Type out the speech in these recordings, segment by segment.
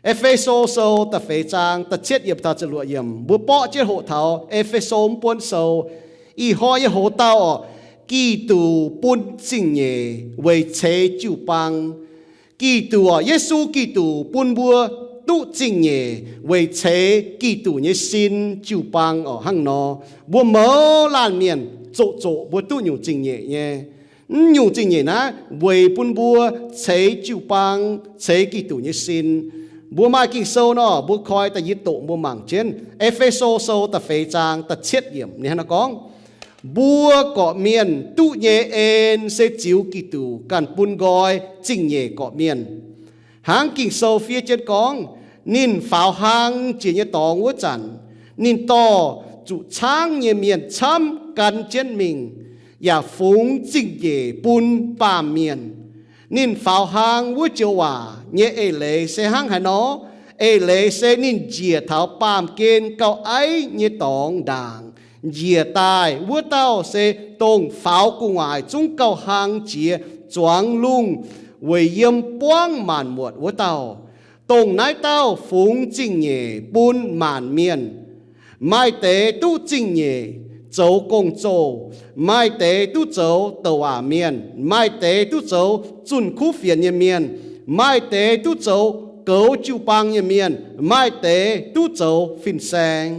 E^fe^so Sou da'feix zaang da'cietv yiemc taux ziepc luoqc yiemc, mbuo borqv jienv hoqc taux E^fe^so mv buonv sou. Ih hnoi nyei hoz dauh orqc, Giduc bun zingh nyeic weic ceix jiu-baang. Giduc orqc, Yesu Giduc bun mbuo duqv zingh nyeic weic ceix Giduc nyei sin jiu-baang orqc. Hnangv nor, mbuo mouz laanh mienh zoqc zoqc mbuo duqv nyungc zingh nyeic nyei. Mv nyungc zingh nyeic naaiv weic bun mbuo ceix jiu-baang, ceix Giduc nyei sin. Mbuo maaih Ging-Sou nor, mbuo koi da'yietv doqc mbuo mangc jienv. E^fe^so Sou da'feix zaang da'cietv yiemc ninh hnangv naaiv gorngv, mbuo gorqv-mienh duqv nyei en se ziux Giduc ganh bun nqoi zingh nyeic gorqv-mienh. Hnangv Ging-Sou fiev jienv gorngv, ninh faaux hlang jiex nyei dorngx wuov zanc, ninh dorh zuqc caangv nyei mienh camv gan jienv mingh, yaac fungx zingh nyeic bun baamh mienh. Ninh faaux hlang wuov joux waac nyei eix leiz se hnangv haaix nor? Eix leiz se ninh njiec taux baamh gen gauh aiv nyei dorngx ndaangc. Njiec daaih wuov dauh se dongh faaux gu'nguaaic zungv gauh hlang jiex zuangx lungh weic yiem buangv maanc muotc wuov dauh. Dongh naaiv dauh fungx zingh nyeic bun maanc mienh. Maaih deix duqv zingh nyeic zoux gong-zoh, maaih deix duqv zoux douc waac mienh, maaih deix duqv zoux zunh kuv fienx nyei mienh, maaih deix duqv zoux goux jiu-baang nyei mienh, maaih deix duqv zoux fin-saeng.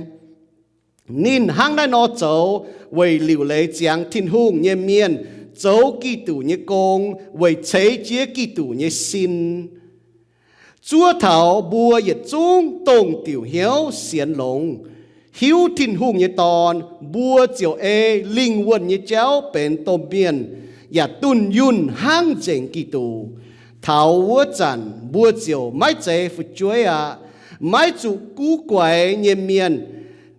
Ninh hnangv naaiv nor zoux weic liuc leiz ziangx Tin-Hungh nyei mienh zoux Giduc nyei gong, weic ceix jiez Giduc nyei sin. Zuov taux mbuo yietc zungv dongh diuc hnyouv sienx longx, hiuv Tin-Hungh nyei Dorn, mbuo ziouc ei lingh wuonh nyei jauv benx domh mienh, yaac dunh yunh hnangv nzengc Giduc. Taux wuov zanc mbuo ziouc maiv zeiz fu'jueiv aqv. Maiv zuqc guv guaix nyei mienh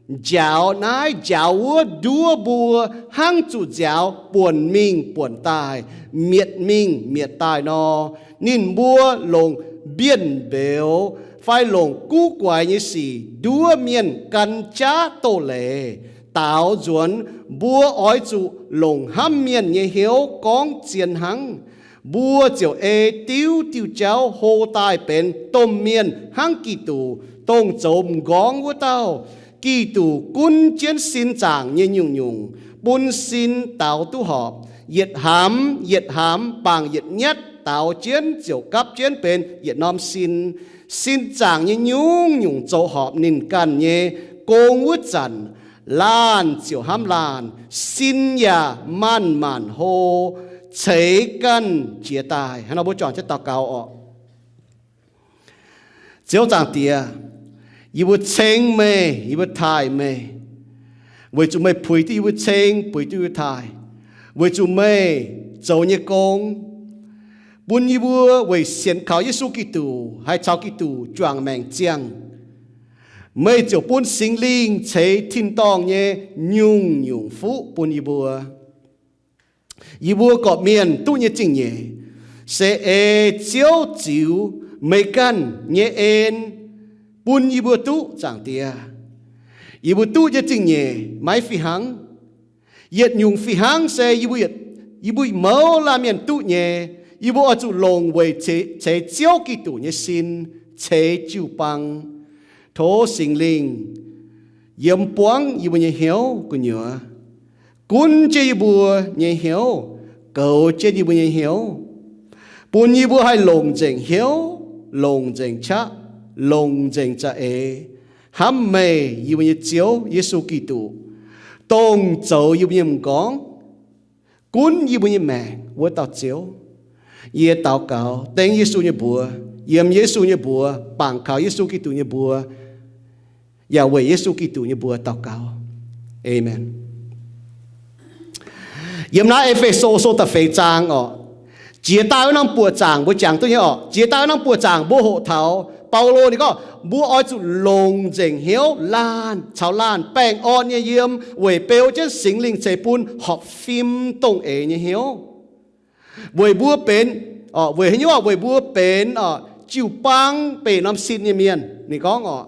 njaaux naaiv njaaux wuov nduov mbuo hnangv zuqc nziaaux buonc mingh buonc daaih, mietc mingh mietc daaih nor. Ninh mbuo longc mbienv mbeux fai longc guv guaix nyei sic nduov mienh gan jaav doz-leiz. Daaux nzuonx mbuo oix zuqc longc hnamv mienh nyei hnyouv gorngv zien hnangv. Mbuo ziouc ei diuv diuh jauv hlo daaih benx domh mienh hnangv Giduc, dongh zoux m'nqorngv wuov dauh. Giduc gunv jienv sin zaangc nyei nyungc-nyungc bun sin daaux duqv horpc. Yietc hnamv yietc hnamv bangc yietc nyatv daaux jienv ziouc gapv jienv benx yietc norm sin. Sin zaangc nyei nyungc-nyungc zoux horpc ninh ganh nyei gong wuov zanc, laanh ziouc hnamv laanh, sin yaac maanc-maanc hlo, ceix ganh jiez daaih. Hnangv nor mbuo juangc jienv daux gaux orqc. Ziouv Zaangc Diex, yie mbuo ceng meih, yie mbuo taaih meih, weic zuqc meih puix duqv yie mbuo ceng, puix duqv yie mbuo taaih, weic zuqc meih zoux nyei gong, bun yie mbuo weic sienx kaux Yesu Giduc haih caux Giduc juangc maengc ziangh. Meih ziouc bun Singx Lingh ceix tin-dorngh nyei nyungc-nyungc fuqv bun yie mbuo. Yie mbuo gorqv-mienh duqv nyei zingh nyeic se ei Ziouv ziux meih ganh nyei en bun yie mbuo duqv, Zaangc Diex. Yie mbuo duqv nyei zingh nyeic maiv fih hnangv. Yietc nyungc fih hnangv se yie mbuo, yie mbuo mouz laanh mienh duqv nyei, yie mbuo oix zuqc longc weic ceix Ziouv Giduc nyei sin, ceix jiu-baang. Tov Singx Lingh yiem buangv yie mbuo nyei hnyouv gu'nyuoz, gunv jienv yie mbuo nyei hnyouv, goux jienv yie mbuo nyei hnyouv, bun yie mbuo haih longc nzengc hnyouv, longc nzengc qaqv, longc nzengc za'eix hnamv meih, yie mbuo nyei Ziouv Yesu Giduc, dongh zoux yie mbuo nyei m'nqorngv, gunv yie mbuo nyei maengc wuov dauh Ziouv. Yie daux gaux dengv Yesu nyei mbuox, yiem Yesu nyei mbuox, bangc kaux Yesu Giduc nyei mbuox, yaac weic Yesu Giduc nyei mbuox daux gaux. Aamen. Yiem naaiv E^fe^so Sou da'feix zaang orqc, jiex daaih wuov norm buoqc zaangc mbuo jangx duqv nyei orqc. Jiex daaih wuov norm buoqc zaangc mbuo hoqc taux Baulo ninh gorngv, mbuo oix zuqc longc nzengc hnyouv laanh caux laanh baengh orn nyei yiem, weic beu jienv Singx Lingh ceix bun horpc fim dongh eix nyei hnyouv. Weic mbuo benx, weic haaix nyungc? Weic mbuo benx jiu-baang, benx norm sin nyei mienh. Ninh gorngv orqc,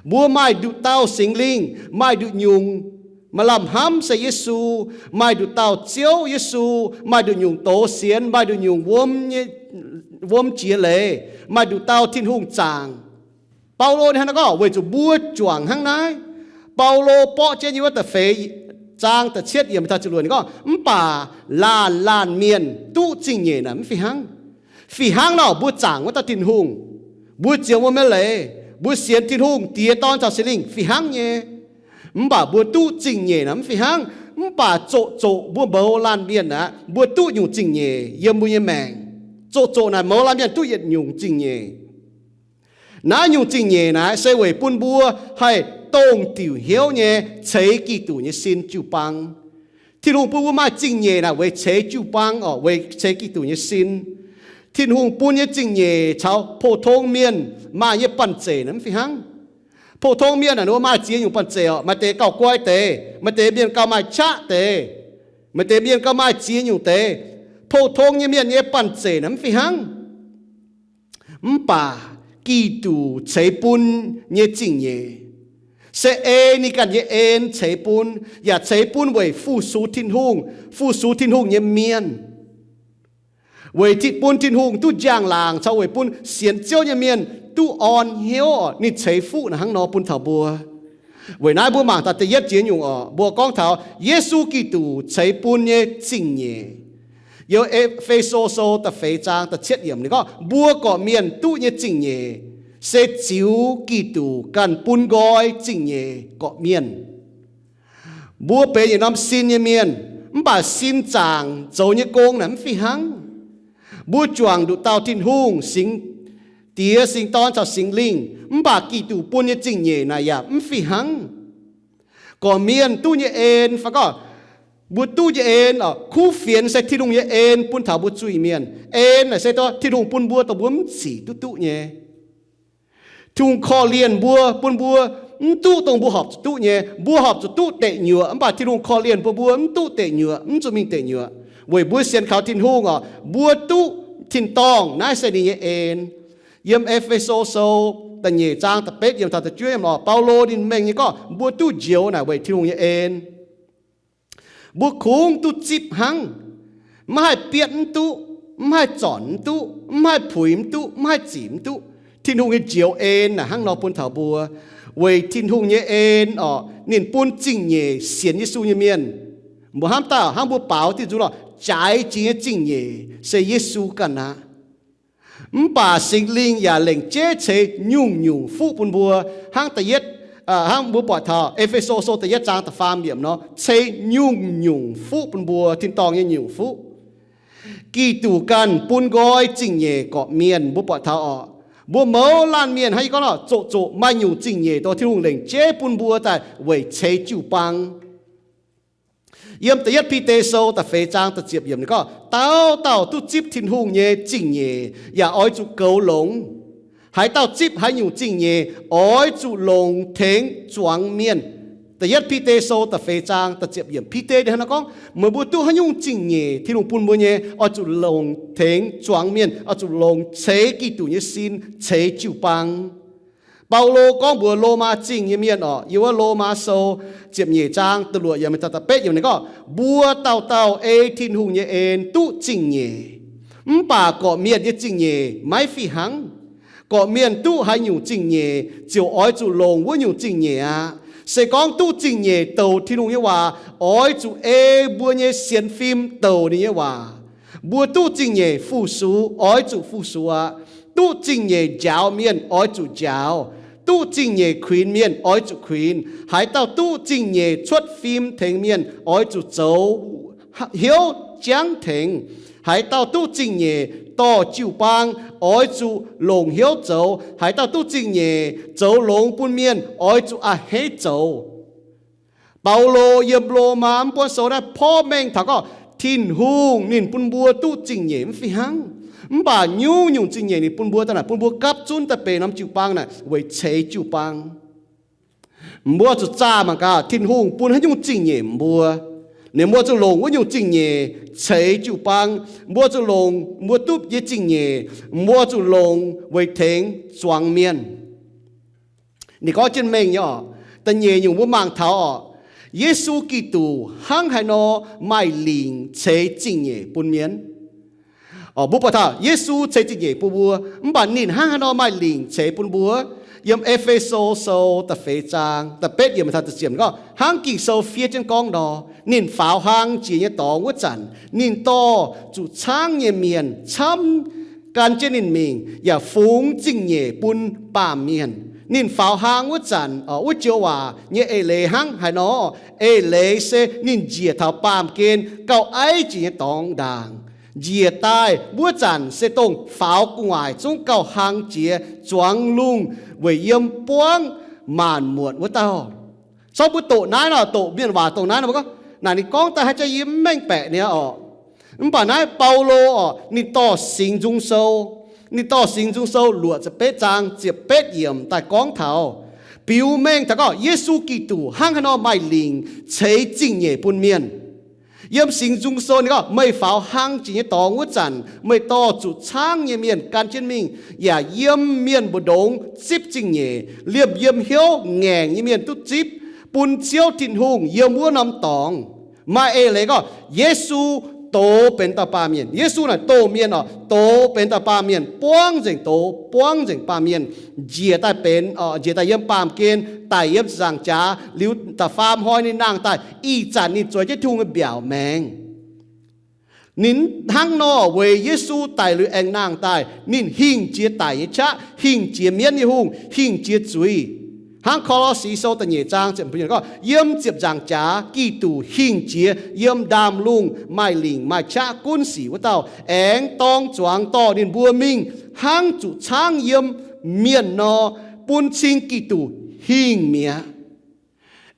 mbuo maaih nduqc dauh Singx Lingh, maaih nduqc nyungc maaih lamh hnamv se Yesu, maaih nduqc dauh Ziouv Yesu, maaih nduqc nyungc doz sienx, maaih nduqc nyungc wuom jiex leiz, maaih nduqc dauh Tin-Hungh zaangc. Baulo ninh hnangv naaiv gorngv weic zuqc mbuo juangc hnangv naaiv. Baulo borqv jienv nyei wuov da'feix zaang da'cietv yiemc taux ziepc luoqc ninh gorngv, mv baac laanh laanh mienh duqv zingh nyeic naaic mv fih hnangv. Fih hnangv nor mbuo zaangc wuov dauh Tin-Hungh, mbuo ziouc mbuo maiv leiz, mbuo sienx Tin-Hungh, Diex, Dorn caux Singx Lingh fih hnangv nyei. Mv baac mbuo duqv zingh nyeic naaic mv fih hnangv. Mv baac zoqc zoqc mbuo mouz laanh mienh aqv, mbuo duqv nyungc zingh nyeic yiem mbuo nyei maengc. Zoqc zoqc naaic mouz laanh mienh duqv yietc nyungc zingh nyeic. Naaiv nyungc zingh nyeic naaic se weic bun mbuo haih dongh diuc hnyouv nyei ceix Giduc nyei sin jiu-baang. Tin-Hungh bun mbuo maaih zingh nyeic naaic weic ceix jiu-baang orqc, weic ceix Giduc nyei sin. Tin-Hungh bun nyei zingh nyeic caux pou-tong mienh maaih nyei banh zeic naaic mv fih hnangv. Pou-tong mienh naaic ninh mbuo maaih ziex nyungc banh zeic orqc. Maaih deix gauh guai deix, maaih deix mienh gauh maaih qaqv deix, maaih deix mienh gauh maaih ziex nyungc deix. Pou-tong nyei mienh nyei banh zeic naaic mv fih hnangv. Mv baac Giduc ceix bun nyei zingh nyeic se ei ninh ganh nyei en ceix bun, yaac ceix bun weic fu-sux Tin-Hungh, fu-sux Tin-Hungh nyei mienh. Weic bun Tin-Hungh duqv njang-laangc caux weic bun sienx Ziouv nyei mienh duqv orn hnyouv orqc, ninh ceix fuqv naaic hnangv nor bun taux mbuo. Weic naaiv mbuo mangc daaih da'yietv ziex nyungc orqc, mbuo gorngv taux Yesu Giduc ceix bun nyei zingh nyeic. Yiem E^fe^so Sou da'feix zaang da'cietv yiemc ninh gorngv, mbuo gorqv-mienh duqv nyei zingh nyeic se ziux Giduc ganh bun nqoi zingh nyeic gorqv-mienh. Mbuo benx yietc norm sin nyei mienh, mv baac sin zaangc zoux nyei gong naaic mv fih hnangv. Mbuo juangc nduqc dauh Tin-Hungh, Singx Diex, Singx Dorn caux Singx Lingh, mv baac Giduc bun nyei zingh nyeic naaic yaac mv fih hnangv. Gorqv-mienh duqv nyei en fai gorngv mbuo duqv nyei en orqc, kuv fienx se Tin-Hungh nyei en bun taux mbuo zuiz-mienh. En naaic se Tin-Hungh bun mbuo dongh mbuo mv zic duqv duqv nyei. Tin-Hungh korv-lienh mbuo, bun mbuo mv duqv dongh mbuo horpc zuqc duqv nyei. Mbuo horpc zuqc duqv deic nyuoqc, mv baac Tin-Hungh korv-lienh bun mbuo mv duqv deic nyuoqc, mv zuqc mingh deic nyuoqc, weic mbuo sienx kaux Tin-Hungh orqc, mbuo duqv tin-dorngh. Naaiv se ninh nyei en. Yiem E^fe^so Sou da'nyeic zaang da'betv yiemc taux da'juov yiemc orqc, Baulo ninh mengh nyei gorngv mbuo duqv njoux naaic weic Tin-Hungh nyei en. Mbuo kungx duqv zipv hnangv. Maiv haih bietv mv duqv, mv haih zornc mv duqv, mv haih puix mv duqv, mv haih zic mv duqv. Tin-Hungh nyei njoux en naaic hnangv nor bun taux mbuo. Weic Tin-Hungh nyei en orqc, ninh bun zingh nyeic sienx Yesu nyei mienh. Mbuo hnamv daaih hnangv mbuo baaux diuh nzung lorh, jaaix jiex nyei zingh nyeic se Yesu ganh aqv. Mv baac Singx Lingh yaac lengc jeiv ceix nyungc-nyungc fuqv bun mbuo. Hnangv da'yietv, hnangv mbuo buatc taux E^fe^so Sou da'yietv zaang da'faam yiemc nor, ceix nyungc-nyungc fuqv bun mbuo, tin-dorngh nyei nyungc fuqv. Giduc ganh bun nqoi zingh nyeic gorqv-mienh, mbuo buatc taux orqc. Mbuo mouz laanh mienh hnangv yie gorngv nor, zoqc zoqc maaih nyungc zingh nyeic dongh Tin-Hungh lengc jeiv bun mbuo daaih weic ceix jiu-baang. Yiem da'yietv Bide Sou da'feix zaang da'ziepc yiemc ninh gorngv, dauh dauh duqv zipv Tin-Hungh nyei zingh nyeic yaac oix zuqc goux longx. Haaix dauh zipv haaix nyungc zingh nyeic oix zuqc longc tengx zuangx mienh. Da'yietv Bide Sou da'feix zaang da'ziepc yiemc, Bide ninh hnangv naaiv gorngv, meih mbuo duqv haaix nyungc zingh nyeic Tin-Hungh bun mbuo nyei, oix zuqc longc tengx zuangx mienh, oix zuqc longc ceix Giduc nyei sin, ceix jiu-baang. Baulo gorngv mbuox Lomaa Zingh nyei mienh orqc, yiem wuov Lomaa Sou ziepc nyeic zaang da'luoqc yiemc taux da'betv yiemc ninh gorngv, mbuo dauh dauh ei Tin-Hungh nyei en duqv zingh nyeic. Mv baac gorqv-mienh nyei zingh nyeic maiv fih hnangv. Gorqv-mienh duqv haaix nyungc zingh nyeic ziouc oix zuqc longc wuov nyungc zingh nyeic aqv. Se gorngv duqv zingh nyeic douc Tin-Hungh nyei waac, oix zuqc ei mbuo nyei sienx fim douc ninh nyei waac. Mbuo duqv zingh nyeic fu-sux oix zuqc fu-sux aqv. Duqv zingh nyeic njaaux mienh oix zuqc njaaux. Duqv zingh nyeic kuinx mienh oix zuqc kuinx. Haaix dauh duqv zingh nyeic cuotv fim tengx mienh oix zuqc zoux hnyouv jangv tengx. Haaix dauh duqv zingh nyeic dorh jiu-baang oix zuqc longc hnyouv zoux. Haaix dauh duqv zingh nyeic zoux longx bun mienh oix zuqc a'hneiv zoux. Baulo yiem Lomaa mv buonv sou naaiv porv mengh taux gorngv Tin-Hungh ninh bun mbuo duqv zingh nyeic mv fih hnangv. Mv baac nyungc-nyungc zingh nyeic ninh bun mbuo daaih naaic, bun mbuo gapv zunv daaih benx norm jiu-baang naaic weic ceix jiu-baang. Mbuo zuqc zaah mangc gaax Tin-Hungh bun haaix nyungc zingh nyeic mbuo. Ninh mbuo zuqc longc wuov nyungc zingh nyeic ceix jiu-baang. Mbuo zuqc longc mbuo duqv nyei zingh nyeic, mbuo zuqc longc weic tengx zuangx mienh. Ninh gorngv jienv mengh nyei orqc. Da'nyeic nyungc mbuo mangc taux orqc, Yesu Giduc hnangv haaix nor maaih lingc ceix zingh nyeic bun mienh. Mbuo buatc taux Yesu ceix zingh nyeic bun mbuo, mv baac ninh hnangv haaix nor maaih lingc ceix bun mbuo? Yiem E^fe^so Sou da'feix zaang da'betv yiemc taux da'ziepc gorngv, hnangv Ging-Sou fiev jienv gorngv nor, ninh faaux hlang jiex nyei dorngx wuov zanc, ninh dorh zuqc caangv nyei mienh camv gan jienv ninh mingh, yaac fungx zingh nyeic bun baamh mienh. Ninh faaux hlang wuov zanc, wuov joux waac nyei eix leiz hnangv haaix nor? Eix leiz se ninh njiec taux baamh gen gauh aiv jiex nyei dorngx ndaangc, njiec daaih wuov zanc se dongh faaux gu'nguaaic zungv gauh hlang jiex zuangx lungh weic yiem buangv maanc muotc wuov dauh. Corc mbuo doqc naaiv nor, doqc mienh waac dongh naaiv nor, mbuo gorngv, naaic ninh gorngv daaih haaix jaax yie mv mengh baeqc niaa orqc. Mv baac naaiv Baulo orqc, ninh dorh Singx Nzung Sou, ninh dorh Singx Nzung Sou luoqc ziepc betv zaang ziepc betv yiemc daaih gorngv taux, biux mengh taux gorngv Yesu Giduc hnangv haaix nor maaih lingc ceix zingh nyeic bun mienh. Yiem Singx Nzung Sou ninh gorngv, meih faaux hlang jiex nyei dorngx wuov zanc, meih dorh zuqc caangv nyei mienh gan jienv mingh, yaac yiem mienh mbu'ndongx zipv zingh nyeic, liemh yiem hnyouv ngaengc nyei mienh duqv zipv, bun Ziouv Tin-Hungh yiem wuov norm dorngx. Maaih eix leiz gorngv Yesu doz benx dauh baamh mienh. Yesu naaic doh mienh orqc, doz benx dauh baamh mienh, buangv nzengc doz, buangv nzengc baamh mienh, njiec daaih benx, njiec daaih yiem baamh gen, daic yiem ziepc nzaangc jaax liuz, da'faam hnoi ninh nangh daaih. Ih zanc ninh zueiz jienv Tin-Hungh nyei mbiaauc maengx. Ninh hnangv nor weic Yesu daic liuz aengx nangh daaih, ninh hingh jiex daic nyei qaqv, hingh jiex mienv nyei hungh, hingh jiex zuiz. Hnangv Ko^lo^si Sou da'nyeic zaang ziepc gorngv, yiem ziepc nzaangc jaax Giduc hingh jiex yiem ndaamv-lungh maaih lingc maaih qaqv gunv sic wuov dauh, aengx dorng zuangx dorh ninh mbuo mingh hnangv zuqc caangv yiem mienh nor, bun cing Giduc hingh mi'aqv.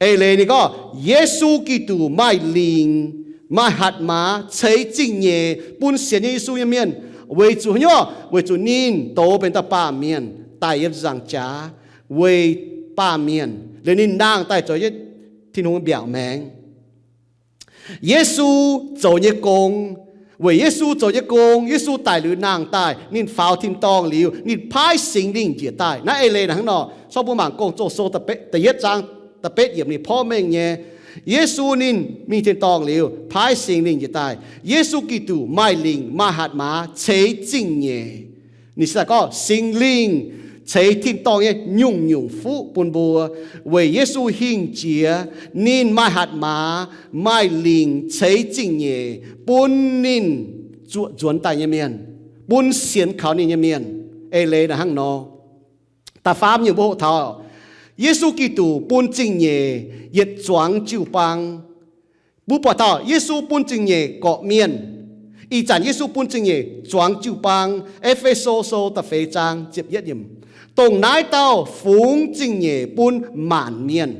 Eix leiz ninh gorngv Yesu Giduc maaih lingc, maaih hatc maaz ceix zingh nyeic bun sienx nyei Yesu nyei mienh. Weic zuqc haaix nyungc? Weic zuqc ninh doz benx dauh baamh mienh daic yiem ziepc nzaangc jaax weic baamh mienh, liuz ninh nangh daaih zoux jienv Tin-Hungh mbiaauc maengx. Yesu zoux nyei gong, weic Yesu zoux nyei gong, Yesu daic liuz nangh daaih, ninh faaux tin-dorngh liuz, ninh paaiv Singx Lingh njiec daaih. Naaiv eix leiz naaiv hnangv nor, corc mbuo mangc Gong-Zoh Sou da'yietv zaang da'betv yiemc ninh porv mengh nyei. Yesu ninh mingh tin-dorngh liuz, paaiv Singx Lingh njiec daaih. Yesu Giduc maaih lingc maaih hatc maaz ceix zingh nyeic. Ninh se gorngv Singx Lingh ceix tin-dorngh nyei nyungc-nyungc fuqv bun mbuo. Weic Yesu hingh jiex, ninh maaih hatc maaz, maaih lingc ceix zingh nyeic bun ninh zuoqc nzuonx daaih nyei mienh, bun sienx kaux ninh nyei mienh. Eix leiz naaiv hnangv nor. Da'faam nyungc mbuo hoqc taux Yesu Giduc bun zingh nyeic yietc zuangx jiu-baang. Mbuo buatc taux Yesu bun zingh nyeic gorqv-mienh. Ih zanc Yesu bun zingh nyeic zuangx jiu-baang. E^fe^so Sou da'feix zaang ziepc yietv yiemc, dongh naaiv dauh fungx zingh nyeic bun maanc mienh.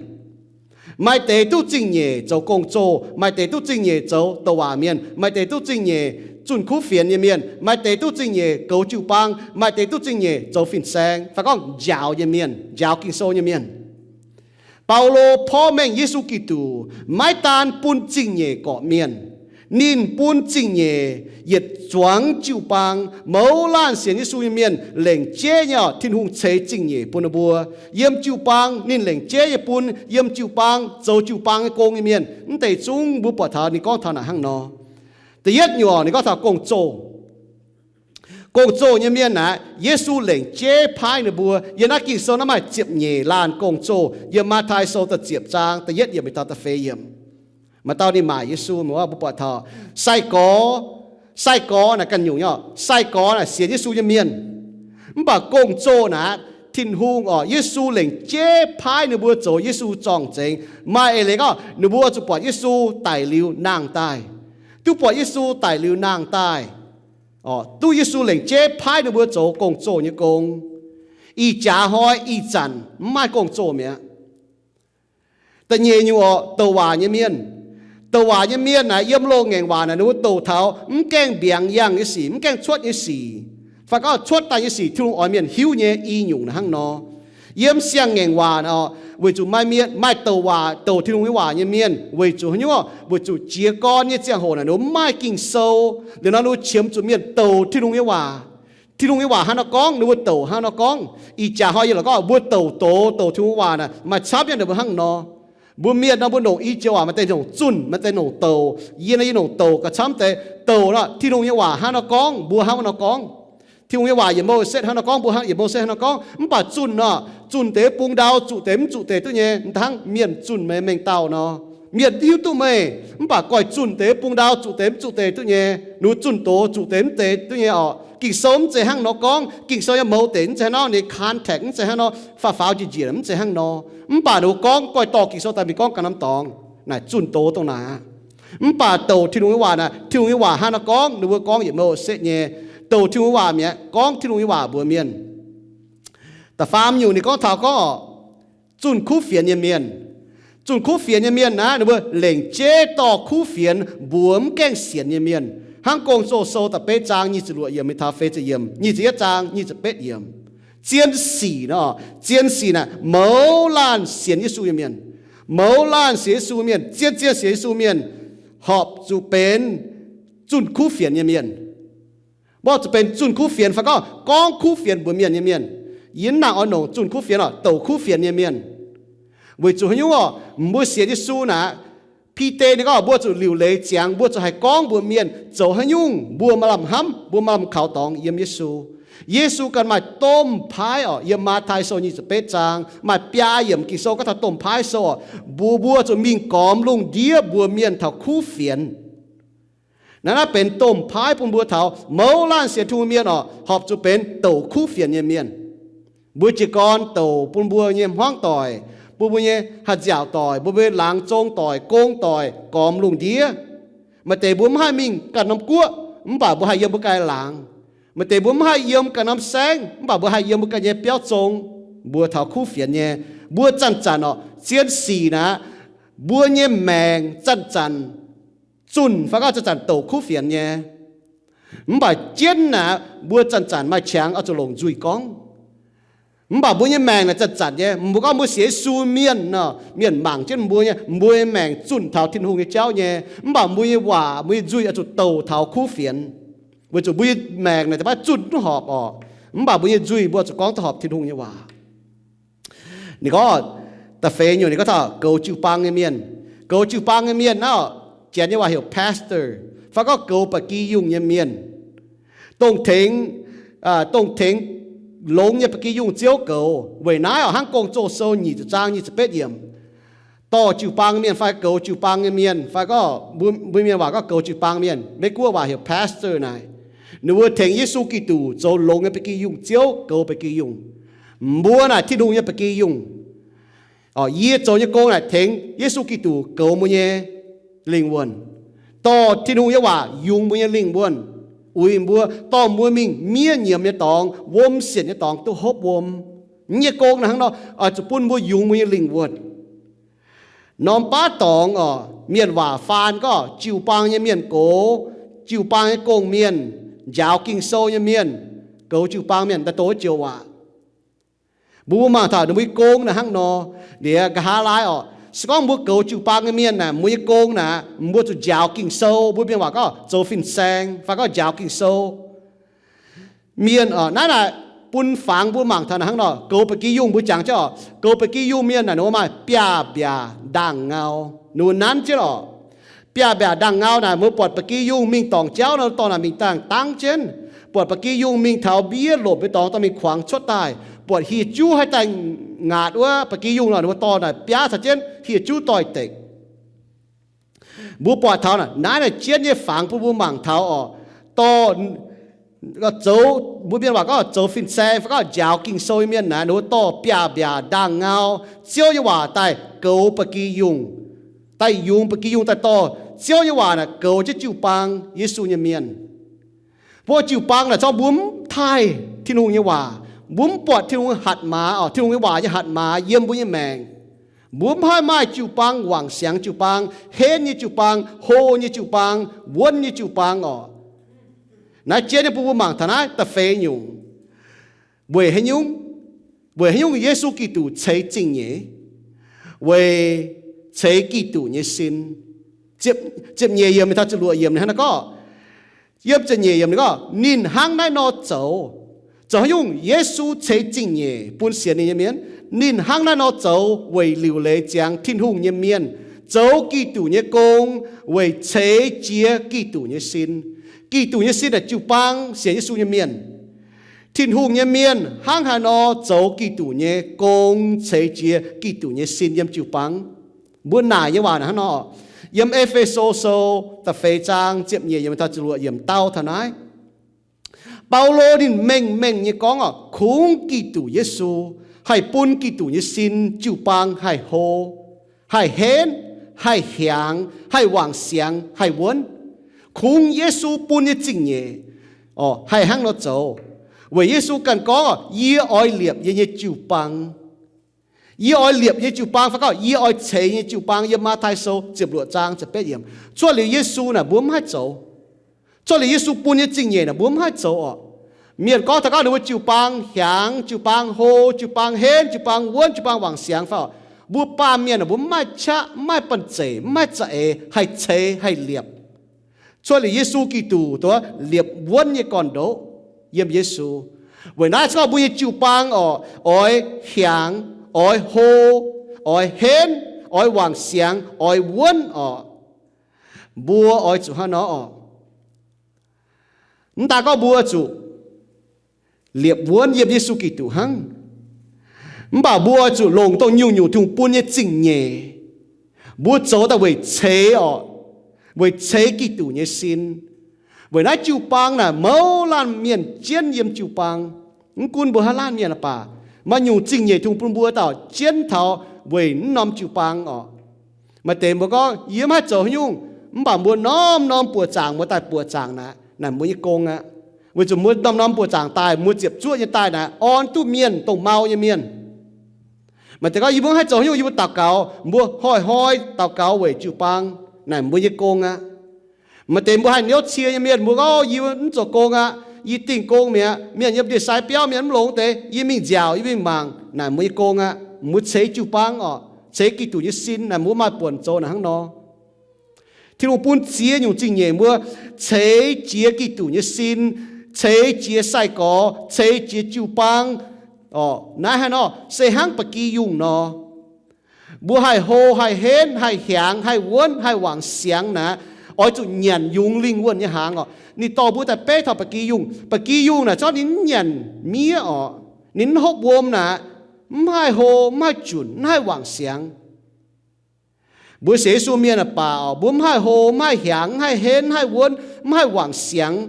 Maaih deix duqv zingh nyeic zoux gong-zoh, maaih deix duqv zingh nyeic zoux douc waac mienh, maaih deix duqv zingh nyeic zunh kuv fienx nyei mienh, maaih deix duqv zingh nyeic goux jiu-baang, maaih deix duqv zingh nyeic zoux fin-saeng, fai gorngv njaaux nyei mienh, njaaux Ging-Sou nyei mienh. Baulo porv mengh Yesu Giduc maiv daan bun zingh nyeic gorqv-mienh, ninh bun zingh nyeic yietc zuangx jiu-baang. Mouz laanh sienx Yesu nyei mienh lengc jeiv nyei oc, Tin-Hungh ceix zingh nyeic bun ninh mbuo. Yiem jiu-baang ninh lengc jeiv nyei bun yiem jiu-baang zoux jiu-baang nyei gong nyei mienh. Mv deix zungv mbuo buatc taux ninh gorngv taux naaic hnangv nor. Da'yietv nyungc ninh gorngv taux gong-zoh. Gong-zoh nyei mienh naaic, Yesu lengc jeiv paaiv ninh mbuo. Yiem naaiv Ging-Sou naaiv maaih ziepc nyeic laanh gong-zoh. Yiem Matv^tai Sou da'ziepc zaang da'yietv yiemc mingh taux da'feix yiemc, maaih dauh ninh maaic Yesu, mbuo buatc taux sai-gorx, sai-gorx naaic ganh nyungc nyei, sai-gorx naaic sienx Yesu nyei mienh. Mv baac gong-zoh naaic, Tin-Hungh orqc, Yesu lengc jeiv paaiv ninh mbuo zoux Yesu zorng-zengx. Maaih eix leiz gorngv ninh mbuo zuqc buatc Yesu daic liuz nangh daaih, duqv buatc Yesu daic liuz nangh daaih, duqv Yesu lengc jeiv paaiv ninh mbuo zoux gong-zoh nyei gong. Ih jaax hnoi ih zanc mv maaih gong-zoh mi'aqv. Da'nyeic nyungc orqc, douc waac nyei mienh. Douc waac nyei mienh naaic, yiem loz-ngaengc waac naaic ninh mbuo douc taux mv gaengh mbiaangx yangh nyei sic, mv gaengh cuotv nyei sic, fai gorngv cuotv daaih nyei sic Tin-Hungh oix mienh hiuv nyei. I nyungc naaic hnangv nor. Yiem siang-ngaengc waac naaic orqc, weic zuqc maaih mienh, maaih douc waac, douc Tin-Hungh nyei waac nyei mienh, weic zuqc haaix nyungc orqc? Weic zuqc jiez gorn nyei ziangh hoc naaic ninh mbuo mv maaih Ging-Sou. Liuz nor ninh mbuo qiemx zuqc mienh douc Tin-Hungh nyei waac. Tin-Hungh nyei waac hnangv nor gorngv, ninh mbuo douc hnangv nor gorngv. Ih jaax hnoi yie lorqc gorngv mbuo douc doz, douc Tin-Hungh nyei waac naaic maaih camv nyei ninh mbuo hnangv nor. Mbuo mienh nor mbuo longc i joux waac maaih deix longc zunh, maaih deix longc douc. Yie naaiv yie longc douc gauh camv deix. Douc nor, Tin-Hungh nyei waac hnangv nor gorngv, mbuo hnangv nor gorngv. Tin-Hungh nyei waac yietc mbuo setv hnangv nor gorngv, mbuo hnangv yietc mbuo setv hnangv nor gorngv. Mv baac zunh nor, zunh deix bung ndau, zuqc deix mv zuqc deix duqv nyei. Hnangv mienh zunh meih mengh dauh nor, mienh hiuv duqv meih, mv baac goiv zunh deix bung ndau, zuqc deix mv zuqc deix duqv nyei. Ninh zunh doz zuqc deix mv deix duqv nyei orqc. Ging-Sou mv zeiz hnangv nor gorngv. Ging-Sou nyei mouz deic mv zeiz hnangv nor, ninh context mv zeiz hnangv nor, faaux faaux njiec njiec mv zeiz hnangv nor. Mv baac ninh gorngv goiv dorh Ging-Sou daaih mingh gorngv ganh norm dorngx, naaic zunh doz dongh naaic aqv. Mv baac douc Tin-Hungh nyei waac naaic, Tin-Hungh nyei waac hnangv nor gorngv, ninh mbuo gorngv yietc mbuo setv nyei. Douc Tin-Hungh nyei waac mi'aqv, gorngv Tin-Hungh nyei waac mbuox mienh. Da'faam nyungc ninh gorngv taux gorngv orqc, zunh kuv fienx nyei mienh. Zunh kuv fienx nyei mienh naaic, ninh mbuo lengc jeiv dorh kuv fienx mbuox mv gaengh sienx nyei mienh. Hnangv Gong-Zoh sou da'betv zaang nyic ziepc luoqc yiemc mingh taux feix ziepc yiemc, nyic ziepc yietv zaang nyic ziepc betv yiemc. Zien sic nor, zien sic naaic mouz laanh sienx Yesu nyei mienh, mouz laanh sienx Yesu mienh, zien zien sienx Yesu mienh, horpc zuqc benx zunh kuv fienx nyei mienh. Mborqv zuqc benx zunh kuv fienx fai gorngv, gorngv kuv fienx mbuox mienh nyei mienh. Yie mv nangc oix longc zunh kuv fienx oc, douc kuv fienx nyei mienh. Weic zuqc haaix nyungc orqc? Mbuo sienx Yesu naaic, Bide ninh gorngv mbuo zuqc liuc leiz ziangx, mbuo zuqc haih gorngv mbuox mienh zoux haaix nyungc mbuo maaih lamh hnamv, mbuo maaih lamh kaux dorngx yiem Yesu. Yesu ganh maaih domh paaiv orqc. Yiem Matv^tai Sou nyic ziepc betv zaang maaih biaa yiemc Ging-Sou gorngv taux domh paaiv sou orqc, mbuox mbuo zuqc mingh gormx lungh ndiev mbuox mienh taux kuv fienx. Naaiv naaiv benx domh paaiv bun mbuo taux mouz laanh sienx Tin-Hungh mienh orqc, horpc zuqc benx douc kuv fienx nyei mienh. Mbuo jiez gorn douc bun mbuo nyei hmuangv doic, bun mbuo nyei haih nziaauc doic, bun mbuo nyei laangz zong doic, gong doic gormx lungh ndiev. Maaih deix mbuo mv haih mingh ganh norm guoqv, mv baac mbuo haih yiem mbuo ganh laangz. Maaih deix mbuo mv haih yiem ganh norm saengv, mv baac mbuo haih yiem mbuo ganh nyei biauv zong, mbuo taux kuv fienx nyei. Mbuo zanc-zanc orqc, zien sic naaic, mbuo nyei maengc zanc-zanc zunh fai gorngv zanc-zanc douc kuv fienx nyei. Mv baac jienv naaic, mbuo zanc-zanc maaih qangx oix zuqc longc nzuih gorngv. Mv baac mbuo nyei maengc naaic zanc-zanc nyei. Mbuo gorngv mbuo sienx Yesu mienh nor, mienh mangc jienv mbuo nyei, mbuo nyei maengc zunh taux Tin-Hungh nyei jauv nyei. Mv baac mbuo nyei waac, mbuo nyei nzuih oix zuqc douc taux kuv fienx. Weic zuqc mbuo nyei maengc naaic da'faanh zunh duqv horpc orqc, mv baac mbuo nyei nzuih mbuo zuqc gorngv duqv horpc Tin-Hungh nyei waac. Ninh gorngv, da'feix nyungc ninh gorngv taux goux jiu-baang nyei mienh. Goux jiu-baang nyei mienh naaiv, Janx nyei waac heuc pastor, fai gorngv goux ba'gi yungh nyei mienh. Dongh tengx, dongh tengx longx nyei ba'gi yungh ziouv goux. Weic naaiv orqc, hnangv Gong-Zoh sou nyic ziepc zaang nyic ziepc betv yiemc, dorh jiu-baang mienh fai goux jiu-baang nyei mienh, fai gorngv mbuo mienh waac gorngv goux jiu-baang mienh, Meiv-Guoqv waac heuc pastor naaic, ninh mbuo tengx Yesu Giduc zoux longx nyei ba'gi yungh ziouv goux ba'gi yungh. Mbuo naaic Tin-Hungh nyei ba'gi yungh. Yie zoux nyei gong naaic tengx Yesu Giduc goux mbuo nyei lingh wuonh, dorh Tin-Hungh nyei waac yungz mbuo nyei lingh wuonh, uix mbuo, dorh mbuo mingh miev nyiemz nyei dorngx, wuom sienc nyei dorngx duqv hopv wuom. Yie nyei gong naaic hnangv nor, oix zuqc bun mbuo yungz mbuo nyei lingh wuonh. Norm baav dorngx orqc, mienh waac faan gorngv jiu-baang nyei mienh gox, jiu-baang nyei gong-mienh, njaaux Ging-Sou nyei mienh, goux jiu-baang mienh daaih douh wuov joux waac. Mbuo mangc taux ninh mbuo nyei gong naaic hnangv nor. Liuz nqa'haav laai orqc, se gorngv mbuo goux jiu-baang nyei mienh naaic, mbuo nyei gong naaic, mbuo zuqc njaaux Ging-Sou, mbuo mienh waac gorngv zoux fin-saeng fai gorngv njaaux Ging-Sou. Mienh naaiv naaic bun fangx mbuo mangc taux naaic hnangv nor. Goux ba'gi yungh mbuo jangx jienv orqc, goux ba'gi yungh mienh naaic ninh mbuo maaih biaav-mbiaac ndaangh ngau. Ninh mbuo nanv jienv orqc, biaav-mbiaac ndaangh ngau naaic, mbuo buatc ba'gi yungh mingh dorngc jauv nor, dorh naaic mingh dangh dangv jienv. Buatc ba'gi yungh mingh taux mbiev lomc nyei dorngx dorh mingh kuangx cuotv daaih. Buatc hieh juv haih daaih ngaatc wuov ba'gi yungh nor, ninh mbuo dorh naaic biaav caux jienv hieh juv doix-dekc. Mbuo buatc taux naaiv naaic jienv nyei fangx bun mbuo mangc taux orqc, dorh zoux, mbuo mienh waac gorngv zoux fin-saeng fai gorngv njaaux Ging-Sou nyei mienh naaic, ninh mbuo dorh biaav-mbiaac ndaangh ngau Ziouv nyei waac daaih goux ba'gi yungh, daaih yungz ba'gi yungh daaih dorh Ziouv nyei waac naaic goux jienv jiu-baang, Yesu nyei mienh. Mbuo jiu-baang naaic zorqv mbuo mv taaih Tin-Hungh nyei waac, mbuo mv buatc Tin-Hungh hatc maaz orqc, Tin-Hungh nyei waac nyei hatc maaz yiem mbuo nyei maengc. Mbuo mv haih maaih jiu-baang wangc siangx jiu-baang, henv nyei jiu-baang, hlo nyei jiu-baang, wuonv nyei jiu-baang orqc. Naaiv jienv nyei bun mbuo mangc taux naaiv da'feix nyungc. Weic haaix nyungc? Weic haaix nyungc Yesu Giduc ceix zingh nyeiz? Weic ceix Giduc nyei sin. Ziepc nyeic yiemc mingh taux ziepc luoqc yiemc ninh hnangv naaiv gorngv, yiem ziepc nyeic yiemc ninh gorngv, ninh hnangv naaiv nor zoux, Zoux haaix nyungc? Yesu ceix zingh nyeic bun sienx ninh nyei mienh. Ninh hnangv naaiv nor zoux weic liuc leiz ziangx Tin-Hungh nyei mienh, zoux Giduc nyei gong weic ceix jiez Giduc nyei sin. Giduc nyei sin naaic jiu-baang, sienx Yesu nyei mienh. Tin-Hungh nyei mienh hnangv haaix nor zoux Giduc nyei gong, ceix jiez Giduc nyei sin yiem jiu-baang. Mbuo naaic nyei waac naaic hnangv nor, yiem E^fe^so Sou da'feix zaang ziepc nyeic yiemc taux ziepc luoqc yiemc dau taux naaiv. Baulo ninh mengh mengh nyei gorngv oc, kungx Giduc Yesu haih bun Giduc nyei sin jiu-baang haih hlo, haih henv, haih hiaangx, haih wangc siangx, haih wuonv. Kungx Yesu bun nyei zingh nyeic oc, haih hnangv nor zoux. Weic Yesu ganh gorngv oc, yie oix liepc yie nyei jiu-baang. Yie oix liepc yie nyei jiu-baang, fai gorngv yie oix ceix yie nyei jiu-baang, yiem Matv^tai Sou ziepc luoqc zaang ziepc betv yiemc. Cuotv liuz Yesu naaic mbuo mv haih zoux. Cuotv liuz Yesu bun nyei zingh nyeic naaic mbuo mv haih zoux oc. Mienh gorngv taux gauh ninh mbuo jiu-baang hiaangx, jiu-baang hlo, jiu-baang henv, jiu-baang wuonv, jiu-baang wangc siangx fai oc. Mbuo baamh mienh naaic mbuo mv maaih qaqv, mv maaih banh zeic, mv maaih za'eix haih ceix haih liepc. Cuotv liuz Yesu Giduc, duqv liepc wuonv nyei gorn-ndoqv yiem Yesu. Weic naaiv se gorngv mbuo nyei jiu-baang oc, oix hiaangx, oix hlo, oix henv, oix wangc siangx, oix wuonv oc, mbuo oix zuqc hnangv nor oc. Mv daaih gorngv mbuo zuqc liepc wuonv yiem Yesu Giduc hnangv, mv baac mbuo oix zuqc longc dongh nyungc-nyungc Tin-Hungh bun nyei zingh nyeic. Mbuo zoux daaih weic ceix oc, weic ceix Giduc nyei sin. Weic naaiv jiu-baang naaic mouz laanh mienh jienv yiem jiu-baang. Mv gunv mbuo haaix laanh mienh baac, maaih nyungc zingh nyeic Tin-Hungh bun mbuo dauh jienv taux weic naaiv norm jiu-baang oc. Maaih deix mbuo gorngv, yie mv haih zoux haaix nyungc, mv baac mbuo norm-norm buoqc zaangc, mbuo daaih buoqc zaangc naaic, naaic mbuo nyei gong aqv. Weic zuqc mbuo norm-norm buoqc zaangc daaih, mbuo ziepc zuoqv nyei daaih naaic orn duqv mienh, dongh mau nyei mienh. Maaih deix gorngv, yie mbuo mv haih zoux haaix nyungc, yie mbuo daux gaux, mbuo hnoi-hnoi daux gaux weic jiu-baang, naaic mbuo nyei gong aqv. Maaih deix mbuo haih niouv cie nyei mienh, mbuo gorngv, yie mv zoux gong aqv, yie dingh gong mi'aqv, mienh yiem ndie-sai biauv mienh mv longx deix, yie mingh nziaauc, yie mingh mangc, naaic mbuo nyei gong aqv. Mbuo ceix jiu-baang oc, ceix Giduc nyei sin, naaic mbuo maaih buonc zoux naaic hnangv nor. Tin-Hungh bun ziex nyungc zingh nyeic mbuo, ceix jiez Giduc nyei sin, ceix jiez sai-gorx, ceix jiez jiu-baang. Naaiv hnangv nor, se hnangv ba'gi yungh nor. Mbuo haih hlo, haih henv, haih hiaangx, haih wuonv, haih wangc siangx naaic, oix zuqc nyanc yungz lingh wuonh nyei hnaangx oc. Ninh dorh mbuo daaih beiv taux ba'gi yungh. Ba'gi yungh naaic zorqv ninh mv nyanc miev oc, ninh mv hopv wuom naaic, mv haih hlo, mv haih junc, mv haih wangc siangx. Mbuo sienx Yesu mienh aah baac oc, mbuo mv haih hlo, mv haih hiaangx, mv haih henv, mv haih wuonv, mv haih wangc siangx.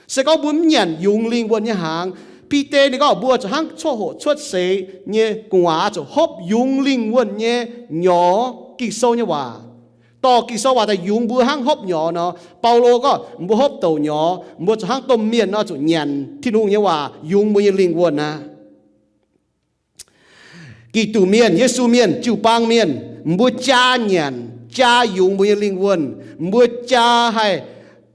Se gorngv mbuo mv nyanc yungz lingh wuonh nyei hnaangx, Bide ninh gorngv mbuo zuqc hnangv coqv hoqc cuotv seix nyei gu'nguaaz zuqc hopv yungz lingh wuonh nyei nyorx, Ging-Sou nyei waac. Dorh Ging-Sou waac daaih yungz mbuo hnangv hopv nyorx nor. Baulo gorngv mbuo hopv douc nyorx, mbuo zuqc hnangv domh mienh nor zuqc nyanc Tin-Hungh nyei waac yungz mbuo nyei lingh wuonh aqv. Giduc Mienh, Yesu Mienh, jiu-baang mienh, mbuo jaa nyanc, jaa yungz mbuo nyei lingh wuonh. Mbuo jaa haih,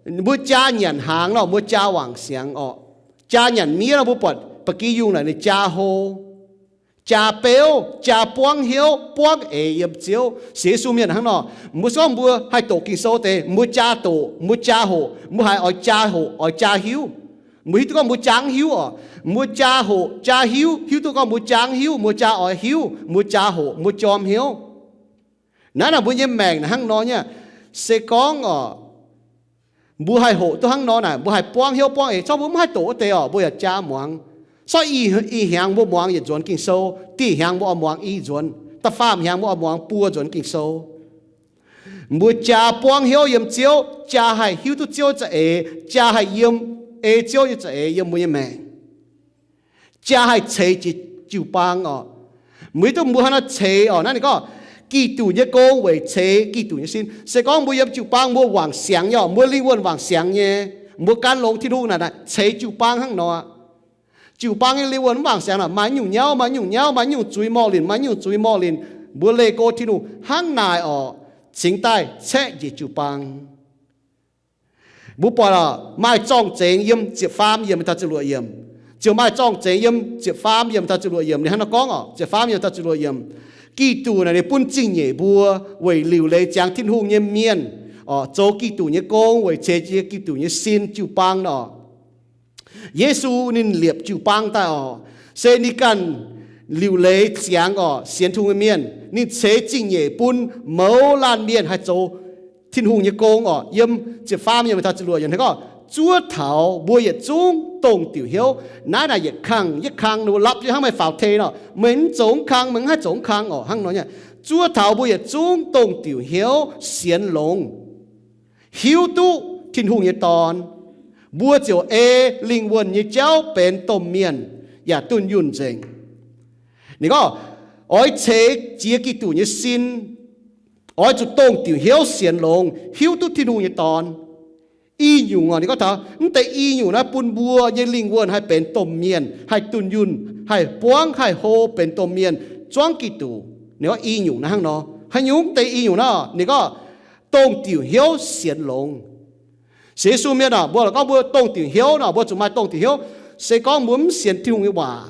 mbuo jaa nyanc hnaangx nor, mbuo jaa wangc siangx orqc. Jaa nyanc miev nor, mbuo buatc ba'gi yungh naaic ninh jaa hlo, jaa beuv, jaa buangv hnyouv, buangv eix yiem Ziouv. Sienx Yesu mienh hnangv nor, mbuo se gorngv mbuo haih doqc Ging-Sou deix, mbuo jaa doqc, mbuo jaa hoqc, mbuo haiz oix jaa hoqc, oix jaa hiuv. Mbuo hiuv duqv gorngv mbuo jaa mv hiuv orqc. Mbuo jaa hoqc, jaa hiuv, hiuv duqv gorngv mbuo jaa mv hiuv, mbuo jaa oix hiuv, mbuo jaa hoqc, mbuo jorm hnyouv. Naaiv naaic mbuo nyei maengc naaic hnangv nor nyei. Se gorngv orqc, mbuo haih hoqc duqv hnangv nor naaic, mbuo haih buangv hnyouv buangv eix, corc mbuo mv haih doqc wuov deix orqc, mbuo yaac jaa muangx. Corc ih, ih hnyangx mbuo muangx yietc nzuonx Ging-Sou, dieh hnyangx mbuo oix muangx i nzuonx, da'faam hnyangx mbuo oix muangx buo nzuonx Ging-Sou. Mbuo jaa buangv hnyouv yiem Ziouv, jaa haih hiuv duqv Ziouv za'eix, jaa haih yiem, ei Ziouv nyei za'eix yiem mbuo nyei maengc. Jaa haih ceix jiez jiu-baang orqc. Mbuo hiuv duqv mbuo hnangv naaiv ceix orqc. Naaiv ninh gorngv, Giduc nyei gong weic ceix Giduc nyei sin. Se gorngv mbuo yiem jiu-baang mbuo wangc siangx nyei orqc, mbuo lingh wuonh wangc siangx nyei, mbuo gan longx Tin-Hungh naaic, naaic ceix jiu-baang hnangv nor. Jiu-baang nyei lingh wuonh mv wangc siangx naaic, maaih nyungc nyauv, maaih nyungc nyauv, maaih nyungc zuiz morh linc, maaih nyungc zuiz morh linc. Mbuo leih go Tin-Hungh hnangv naaic orqc, cingx daaih caeqv njiec jiu-baang. Mbuo buatc orqc, maaih zorng-zengx yiem ziepc faam yiemc taux ziepc luoqc yiemc. Ziouc maaih zorng-zengx yiem ziepc faam yiemc taux ziepc luoqc yiemc. Ninh hnangv nor gorngv orqc, ziepc faam yiemc taux ziepc luoqc yiemc, Giduc naaic ninh bun zingh nyeic mbuo weic liuc leiz ziangx Tin-Hungh nyei mienh, orqc, zoux Giduc nyei gong weic ceix jiez Giduc nyei sin jiu-baang nor. Yesu ninh liepc jiu-baang daaih oc, se ninh ganh liuc leiz ziangx oc, sienx Tin-Hungh nyei mienh. Ninh ceix zingh nyeic bun mouz laanh mienh haih zoux Tin-Hungh nyei gong oc. Yiem ziepc faam yiemc taux ziepc luoqc yiemc gorngv, zuov taux mbuo yietc zungv dongh diuc hnyouv. Naaiv naaic yietc kang yietc kang ninh mbuo lapv jienv hnangv meih faaux tei nor, meih mv zoux mv kang, meih mv haih zoux mv kang oc, hnangv nor nyei. Zuov taux mbuo yietc zungv dongh diuc hnyouv sienx longx, hiuv duqv Tin-Hungh nyei Dorn, mbuo ziouc ei lingh wuonh nyei jauv benx domh mienh yaac dunh yunh nzengc. Ninh gorngv, oix ceix jiez Giduc nyei sin, oix zuqc dongh diuc hnyouv sienx longx, hiuv duqv Tin-Hungh nyei Dorn. I nyungc oc, ninh gorngv taux mv deix i nyungc naaiv bun mbuo nyei lingh wuonh haih benx domh mienh, haih dunh yunh, haih buangv, haih hlo benx domh mienh zuangv Giduc. Ninh gorngv i nyungc naaiv hnangv nor. Haaix nyungc mv deix i nyungc naaiv? Ninh gorngv dongh diuc hnyouv sienx longx. Sienx Yesu mienh oc, mbuo gorngv mbuo dongh diuc hnyouv nor, mbuo zuqc maaih dongh diuc hnyouv. Se gorngv mbuo mv sienx Tin-Hungh nyei waac,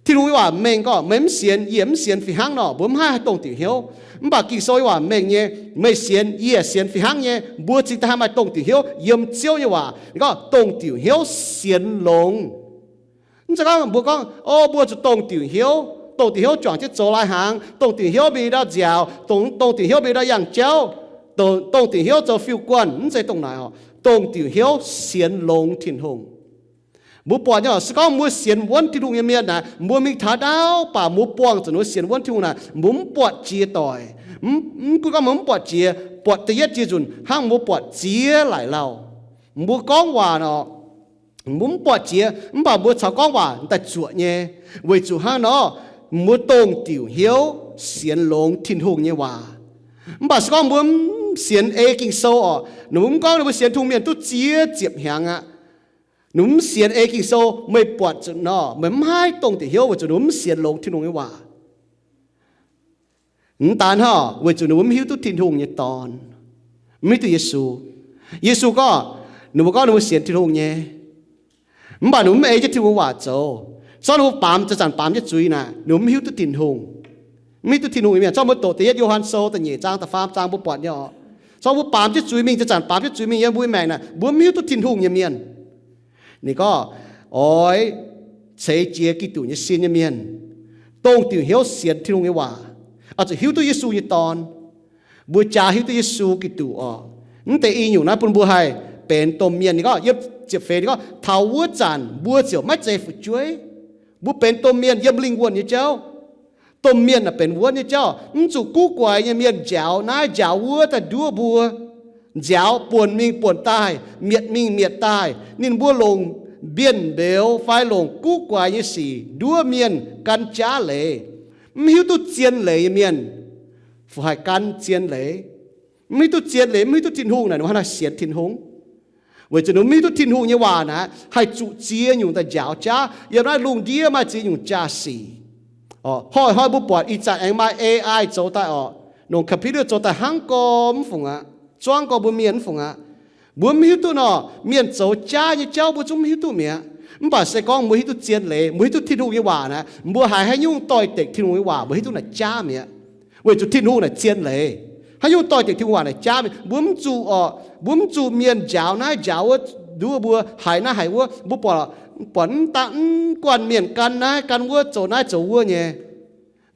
Tin-Hungh nyei waac mengh gorngv meih mv sienx, yie mv sienx fih hnangv nor, mbuo mv haih dongh diuc hnyouv. Mv baac Ging-Sou nyei waac mengh nyei, meih sienx, yie sienx fih hnangv nyei, mbuo cingx daaih haih maaih dongh diuc hnyouv yiem Ziouv nyei waac. Ninh gorngv dongh diuc hnyouv sienx longx. Mv zeiz gorngv mbuo gorngv, o, mbuo zuqc dongh diuc hnyouv, dongh diuc hnyouv juangc jienv zoux lai hnaangx, dongh diuc hnyouv mingh ndau nziaaux, dongh, dongh diuc hnyouv mingh ndau yangh jauv, dongh, dongh diuc hnyouv zoux fiuv-guanh, mv zeiz dongh naaic oc. Dongh diuc hnyouv sienx longx Tin-Hungh. Mbuo buatc nyei oc, se gorngv mbuo sienx wuonv Tin-Hungh nyei mienh naaic, mbuo mingh taux ndaauv baac mbuo buangh zuqc mbuo sienx wuonv Tin-Hungh naaic, mbuo mv buatc jiex doic. Mv, mv gunv gorngv mbuo mv buatc jiex, buatc da'yietv jiex nzunc hnangv mbuo buatc ziex laic lauh. Mbuo gorngv waac nor, mbuo mv buatc jiex, mv baac mbuo caux gorngv waac daaih zuoqc nyei. Weic zuqc hnangv nor, mbuo dongh diuc hnyouv sienx longx Tin-Hungh nyei waac. Mv baac se gorngv mbuo mv sienx ei Ging-Sou oc, ninh mbuo mv gorngv ninh mbuo sienx Tin-Hungh mienh duqv ziex ziepc hnyangx aqv, ninh mbuo mv sienx ei Ging-Sou, meih buatc zuqc nor, meih mv haih dongh diuc hnyouv weic zuqc ninh mbuo mv sienx longx Tin-Hungh nyei waac. Mv daan hnangv, weic zuqc ninh mbuo mv hiuv duqv Tin-Hungh nyei Dorn, mv hiuv duqv Yesu. Yesu gorngv, ninh mbuo gorngv ninh mbuo sienx Tin-Hungh nyei, mv baac ninh mbuo mv ei jienv Tin-Hungh waac zoux. Zorqv ninh mbuo baamz, zanc-zanc baamz jienv zuiz naaic, ninh mbuo mv hiuv duqv Tin-Hungh. Mv hiuv duqv Tin-Hungh nyei mienh. Zorqv mbuo doqc da'yietv Yo^han Sou da'nyeic zaang da'faam zaang mbuo buatc nyei oc. Zorqv mbuo baamz jienv zuiz mingh, zanc-zanc baamz jienv zuiz mingh yiem mbuo nyei maengc naaic, mbuo mv hiuv duqv Tin-Hungh nyei mienh. Ninh gorngv, oix ceix jiez Giduc nyei sin nyei mienh, dongh diuc hnyouv sienx Tin-Hungh nyei waac, oix zuqc hiuv duqv Yesu nyei Dorn. Mbuo jaa hiuv duqv Yesu Giduc oc, mv deix i nyungc naaiv bun mbuo haih benx domh mienh. Ninh gorngv, yiem ziepc feix ninh gorngv, taux wuov zanc mbuo ziouc maiv zeiz fu'jueiv. Mbuo benx domh mienh yiem lingh wuonh nyei jauv. Domh mienh aah, benx wuonv nyei jauv. Mv zuqc guv guaix nyei mienh njaaux naaiv njaaux wuov daaih nduov mbuo, njaaux buonc mingh buonc daaih, mietc mingh mietc daaih. Ninh mbuo longc mbienv mbeux fai longc guv guaix nyei sic nduov mienh gan jaav leiz. Mv hiuv duqv zien leiz nyei mienh fu haih gan zien leiz. Mv hiuv duqv zien leiz, mv hiuv duqv Tin-Hungh naaic, ninh mbuo hnangv naaic sienx Tin-Hungh. Weic zuqc ninh mbuo mv hiuv duqv Tin-Hungh nyei waac naaic, haih zuqc ziex nyungc daaih njaaux jaav. Yiem naaiv lungh ndiev maaih ziex nyungc jaa-sic. Hnoi-hnoi mbuo buatc ih zanc aengx maaih A I zoux daaih oc, longc computer zoux daaih hnangv gorx mv fungc aqv, zuangv gorx mbuo mienh mv fungc aqv. Mbuo mv hiuv duqv nor, mienh zoux jaav nyei jauv mbuo zungv mv hiuv duqv mi'aqv. Mv baac se gorngv mbuo hiuv duqv zien leiz, mbuo hiuv duqv Tin-Hungh nyei waac naaic, mbuo haiz haaix nyungc doix-dekc Tin-Hungh nyei waac mbuo hiuv duqv naaic jaav mi'aqv. Weic zuqc Tin-Hungh naaic zien leiz. Haaix nyungc doix-dekc Tin-Hungh waac naaic jaav mi'aqv. Mbuo mv zuqc oc, mbuo mv zuqc mienh njaaux naaiv njaaux wuov nduov mbuo, haiz naaiv haiz wuov. Mbuo buatc, buatc mv daan mv guanh mienh gan naaiv gan wuov, zoux naaiv zoux wuov nyei.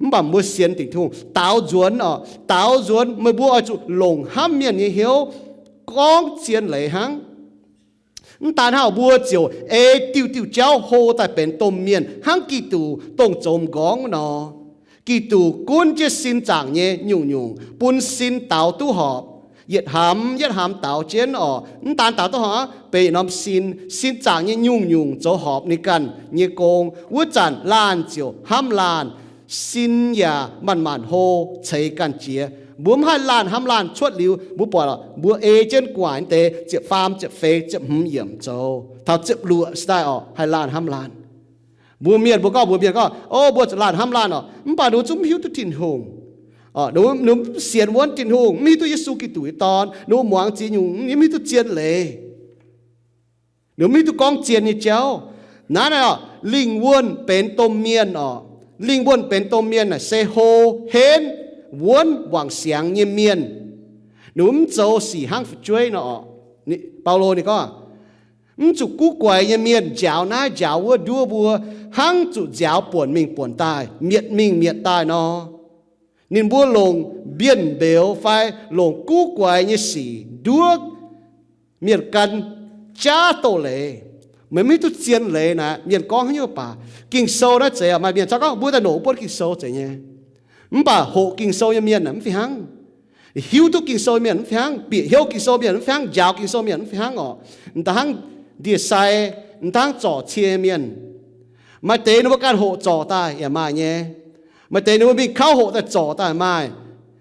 Mv baac mbuo sienx dingc Tin-Hungh daaux nzuonx oc, daaux nzuonx meih mbuo oix zuqc longc hnamv mienh nyei hnyouv gorngv zien leiz hnangv. Mv daan hnangv, mbuo ziouc ei diuh diuh jauv hlo daaih benx domh mienh hnangv Giduc dongh zoux m'nqorngv wuov nor. Giduc gunv jienv sin zaangc nyei nyungc-nyungc bun sin daaux duqv horpc. Yietc hnamv yietc hnamv daaux jienv oc. Mv daan daaux duqv horpc aqv, benx yietc norm sin. Sin zaangc nyei nyungc-nyungc zoux horpc ninh ganh nyei gong. Wuov zanc laanh ziouc hnamv laanh, sin yaac manc-manc hlo ceix ganh jiex. Mbuo mv haih laanh hnamv laanh cuotv liuz, mbuo buatc mbuo ei jienv gu'nguaaic deix ziepc faam, ziepc feix, ziepc hmz yiemc zoux, taux ziepc luoqc sdaih oc, haih laanh hnamv laanh. Mbuo mienh, mbuo gorngv, mbuo mienh gorngv, o, mbuo zuqc laanh hnamv laanh oc. Mv baac ninh mbuo zungv mv hiuv duqv Tin-Hungh. Ninh mbuo sienx wuonv Tin-Hungh, mv hiuv duqv Yesu Giduc nyei Dorn. Ninh mbuo muangx ziex nyungc, mv hiuv duqv zien leiz. Ninh mbuo mv hiuv duqv gorngv zien nyei jauv. Naaiv naaic oc, lingh wuonh benx domh mienh oc. Lingh wuonh benx domh mienh naaic se hlo henv, wuonv wangc siangx nyei mienh. Ninh mbuo mv zoux sic hnangv fu'jueiv nor oc. Baulo ninh gorngv, Mv zuqc guv guaix nyei mienh njaaux naaiv njaaux wuov nduov mbuo, hnangv zuqc nziaaux buonc mingh buonc daaih, mietc mingh mietc daaih nor. Ninh mbuo longc mbienv-mbeuz fai longc guv guaix nyei sic nduov mienh gan jaav doz-leiz. Meih mv hiuv duqv zien leiz naaic, mienh gorngv haaix nyungc baac. Ging-Sou naaiv zeiz maaih mienh gorngv mbuo daaih nongc buonv Ging-Sou zeiz nyei. Mv baac hoqc Ging-Sou nyei mienh mv fih hnangv. Hiuv duqv Ging-Sou mienh mv fih hnangv, bieqc hnyouv Ging-Sou mienh mv fih hnangv, njaaux Ging-Sou mienh mv fih hnangv orqc. M'daaih hnangv ndie-sai, m'daaih hnangv zorc cie mienh. Maaih deix ninh mbuo ganh hoqc zorc daaih yaac maaih nyei. Maaih deix ninh mbuo mingh kauv hoqc daaih zorc daaih maaih.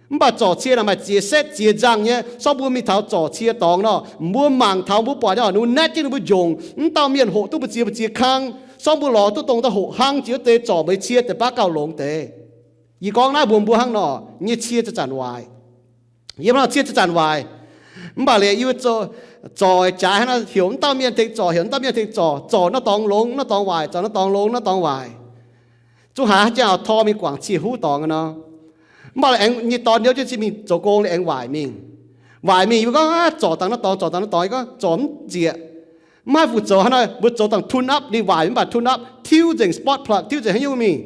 Mv baac zorc cie naaic maaih ziex setv ziex nzangh nyei. Sorng mbuo mingh taux zorc cie dorngx nor, mbuo mangc taux mbuo buatc ninh mbuo naetv jienv ninh mbuo njongc. Mv dauh mienh hoqc duqv mbu'ziex mbu'ziex kang, sorng mbuo lorz duqv dongh daaih hoqc hnangv jiex wuov deix zorc meih cie deix baav gauh longx deix. Yie gorngv naaiv mbuox mbuo hnangv nor, nyei cie zanc-zanc waaic. Yiem nor cie zanc-zanc waaic. Mv baac liuz yie zorc jaaix hnangv nor, heuc mv dauh mienh tengx zorc, heuc mv dauh mienh tengx zorc, zorc naaiv dorngx longx, naaiv dorngx waaic, zorc naaiv dorngx longx, naaiv dorngx waaic. Zungv haiz haaix jangx tov mingh guangc cie huv dorngx nor. Mv baac aengx nyei dorn hnyouv jienv zinh mingh zoux gong liuz aengx waaic mingh. Waaic mingh yie mbuo gorngv, zorc dangh naaiv dorngx, zorc dangh naaiv dorngx, yie gorngv zorc mv nzieqc. Mv haih fu zoux hnangv nor, mbuo zoux dangh tune up, ninh waaic mv baac tune up, tiuv nzengc spot plug, tiuv nzengc haaix nyungc mingh.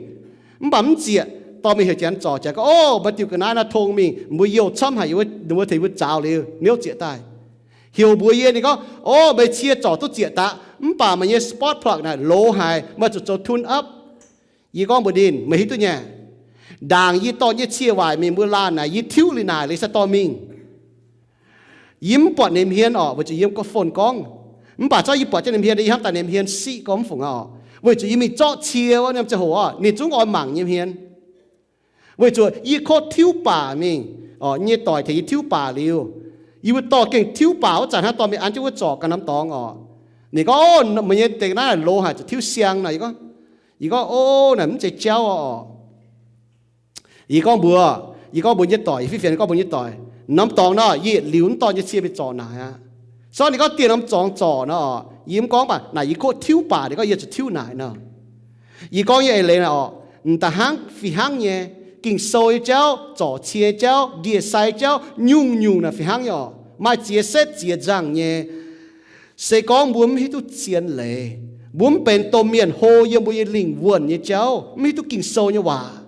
Mv baac mv nzieqc. Dorh mingh heuc janx zorc, janx gorngv, Ov, maaih diuh ga'naaiv naaiv tong mingh, mbuo youh camv haic, ninh mbuo tengx mbuo zaaux liuz niouv zieqc daaih. Heuc mbuox yie, ninh gorngv, Ov, meih cie zorc duqv zieqc daqv, mv baac meih nyei spot plug naaic loz haic, meih zuqc zoux tune up. Yie gorngv mbuox ninh, Meih hiuv duqv nyei, ndaangc yie dorh nyei cie waaic mingh mbuo laanh naaic, yie tiuv liuz naaic liuz se dorh mingh. Yie mv buatc ninh hmien orqc, weic zuqc yiem gorngv phone gorngv. Mv baac zorqv yie buatc jienv ninh hmien, yie hnamv daaih ninh hmien siqv gorngv mv fungc aqv orqc. Weic zuqc yie mingh zorqv cie wuov, ninh ziangh hoc orqc, ninh zungv oix mangc nyei hmien. Weic zuqc yie kotv tiuv baac mingh, orqc, nyei doic tengx yie tiuv baac liuz, yie mbuo dorh gengh tiuv baac wuov zanc hnangv dorh mingh an jienv wuov zorc ganh norm dorngx orqc. Ninh gorngv, Ov, meih nyei deix naaiv loz haic, zuqc tiuv siang nor. Yie gorngv, Yie gorngv, Ov, naaic mv zeiz jauv orqc. Yie gorngv mbuox, yie gorngv mbuox nyei doic, yie fiev fienx gorngv mbuox nyei doic, Norm dorngx nor, yie yietc liuz mv dorh nyei cie mingh zorc naaic aqv. Sorng ninh gorngv dieh norm dorngx zorc nor, yie mv gorngv baac naaic yie kotv tiuv baac, ninh gorngv yie zuqc tiuv naaic nor. Yie gorngv nyei eix leiz naaic orqc, m'daaih hnangv fih hnangv nyei. Ging-Sou nyei jauv, zorc cie nyei jauv, ndie-sai jauv, nyungc-nyungc naaic fih hnangv nyei orqc, maaih ziex setv ziex nzangh nyei. Se gorngv mbuo mv hiuv duqv zien leiz, mbuo mv benx domh mienh hlo yiem mbuo nyei lingh wuonh nyei jauv, mv hiuv duqv Ging-Sou nyei waac,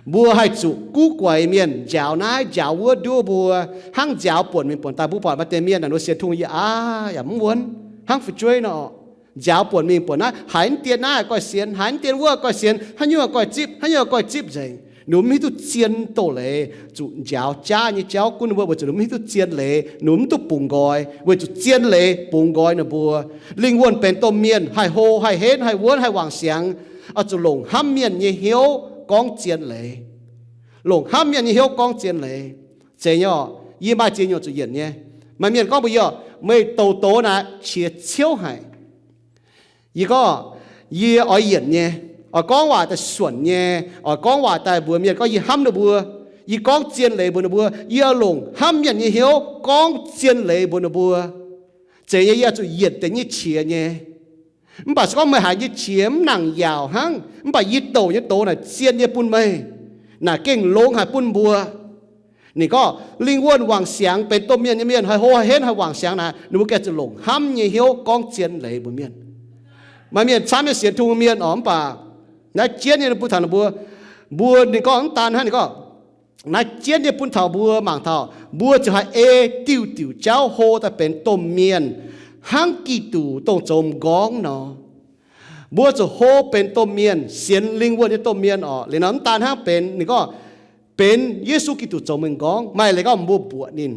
mbuo haih zuqc guv guaix mienh njaaux naaiv njaaux wuov nduov mbuo, hnangv njaaux buonc mingh buonc daaih. Mbuo buatc maaih deix mienh naaic, ninh mbuo sienx Tin-Hungh yie aav yaac mv wuonv, hnangv fu'jueiv nor, njaaux buonc mingh buonc naaiv, haiz mv dien naaiv goix sienx, haiz mv dien wuov goix sienx, haaix nyungc goix zipv, haaix nyungc goix zipv nzengc. Ninh mbuo mv hiuv duqv zien doz-leiz zuqc njaaux jaav nyei jauv gunv ninh mbuo, weic zuqc ninh mbuo mv hiuv duqv zien leiz, ninh mbuo mv duqv bungx nqoi, weic zuqc zien leiz bungx nqoi ninh mbuo. Lingh wuonh benx domh mienh haih hlo, haih henv, haih wuonv, haih wangc siangx, oix zuqc longc hnamv mienh nyei hnyouv gorngv zien leiz. Longc hnamv mienh nyei hnyouv gorngv zien leiz. Zeiz nyei orqc, yie maaih ziex nyungc zuqc yienc nyei. Maaih mienh gorngv mbuox yie orqc, Meih douz-douz naaic qiex ciouv haic. Yie gorngv, Yie oix yienc nyei, oix gorngv waac daaih suonc nyei, oix gorngv waac daaih mbuox mienh gorngv yie hnamv ninh mbuo. Yie gorngv zien leiz mbuox ninh mbuo. Yie oix longc hnamv mienh nyei hnyouv gorngv zien leiz mbuox ninh mbuo. Zeiz nyei, yie oix zuqc yienc deix nyei qiex nyei. Mv baac se gorngv meih haiz nyei qiex mv nangc yaauc hnangv, mv baac yie douc nyei doz naaic zien nyei bun meih, naaic gengh longx haic bun mbuo. Ninh gorngv, lingh wuonh wangc siangx benx domh mienh nyei mienh, haih hlo haih henv haih wangc siangx naaic, ninh mbuo gengh zuqc longc hnamv nyei hnyouv gorngv zien leiz mbuox mienh. Maaih mienh camv nyei sienx Tin-Hungh mienh orqc, mv baac naaiv jienv nyei bun taux ninh mbuo, mbuo ninh gorngv mv daan hnangv, ninh gorngv, naaiv jienv nyei bun taux mbuo mangc taux mbuo ziouc haih ei diuh diuc jauv hlo daaih benx domh mienh, hnangv Giduc dongh zoux m'nqorngv nor. Mbuo zuqc hlo benx domh mienh, sienx lingh wuonh nyei domh mienh orqc. Liuz nor mv daan hnangv benx, ninh gorngv, benx Yesu Giduc zoux m'nqorngv. Maaih leiz gorngv mbuo mbuoqc ninh,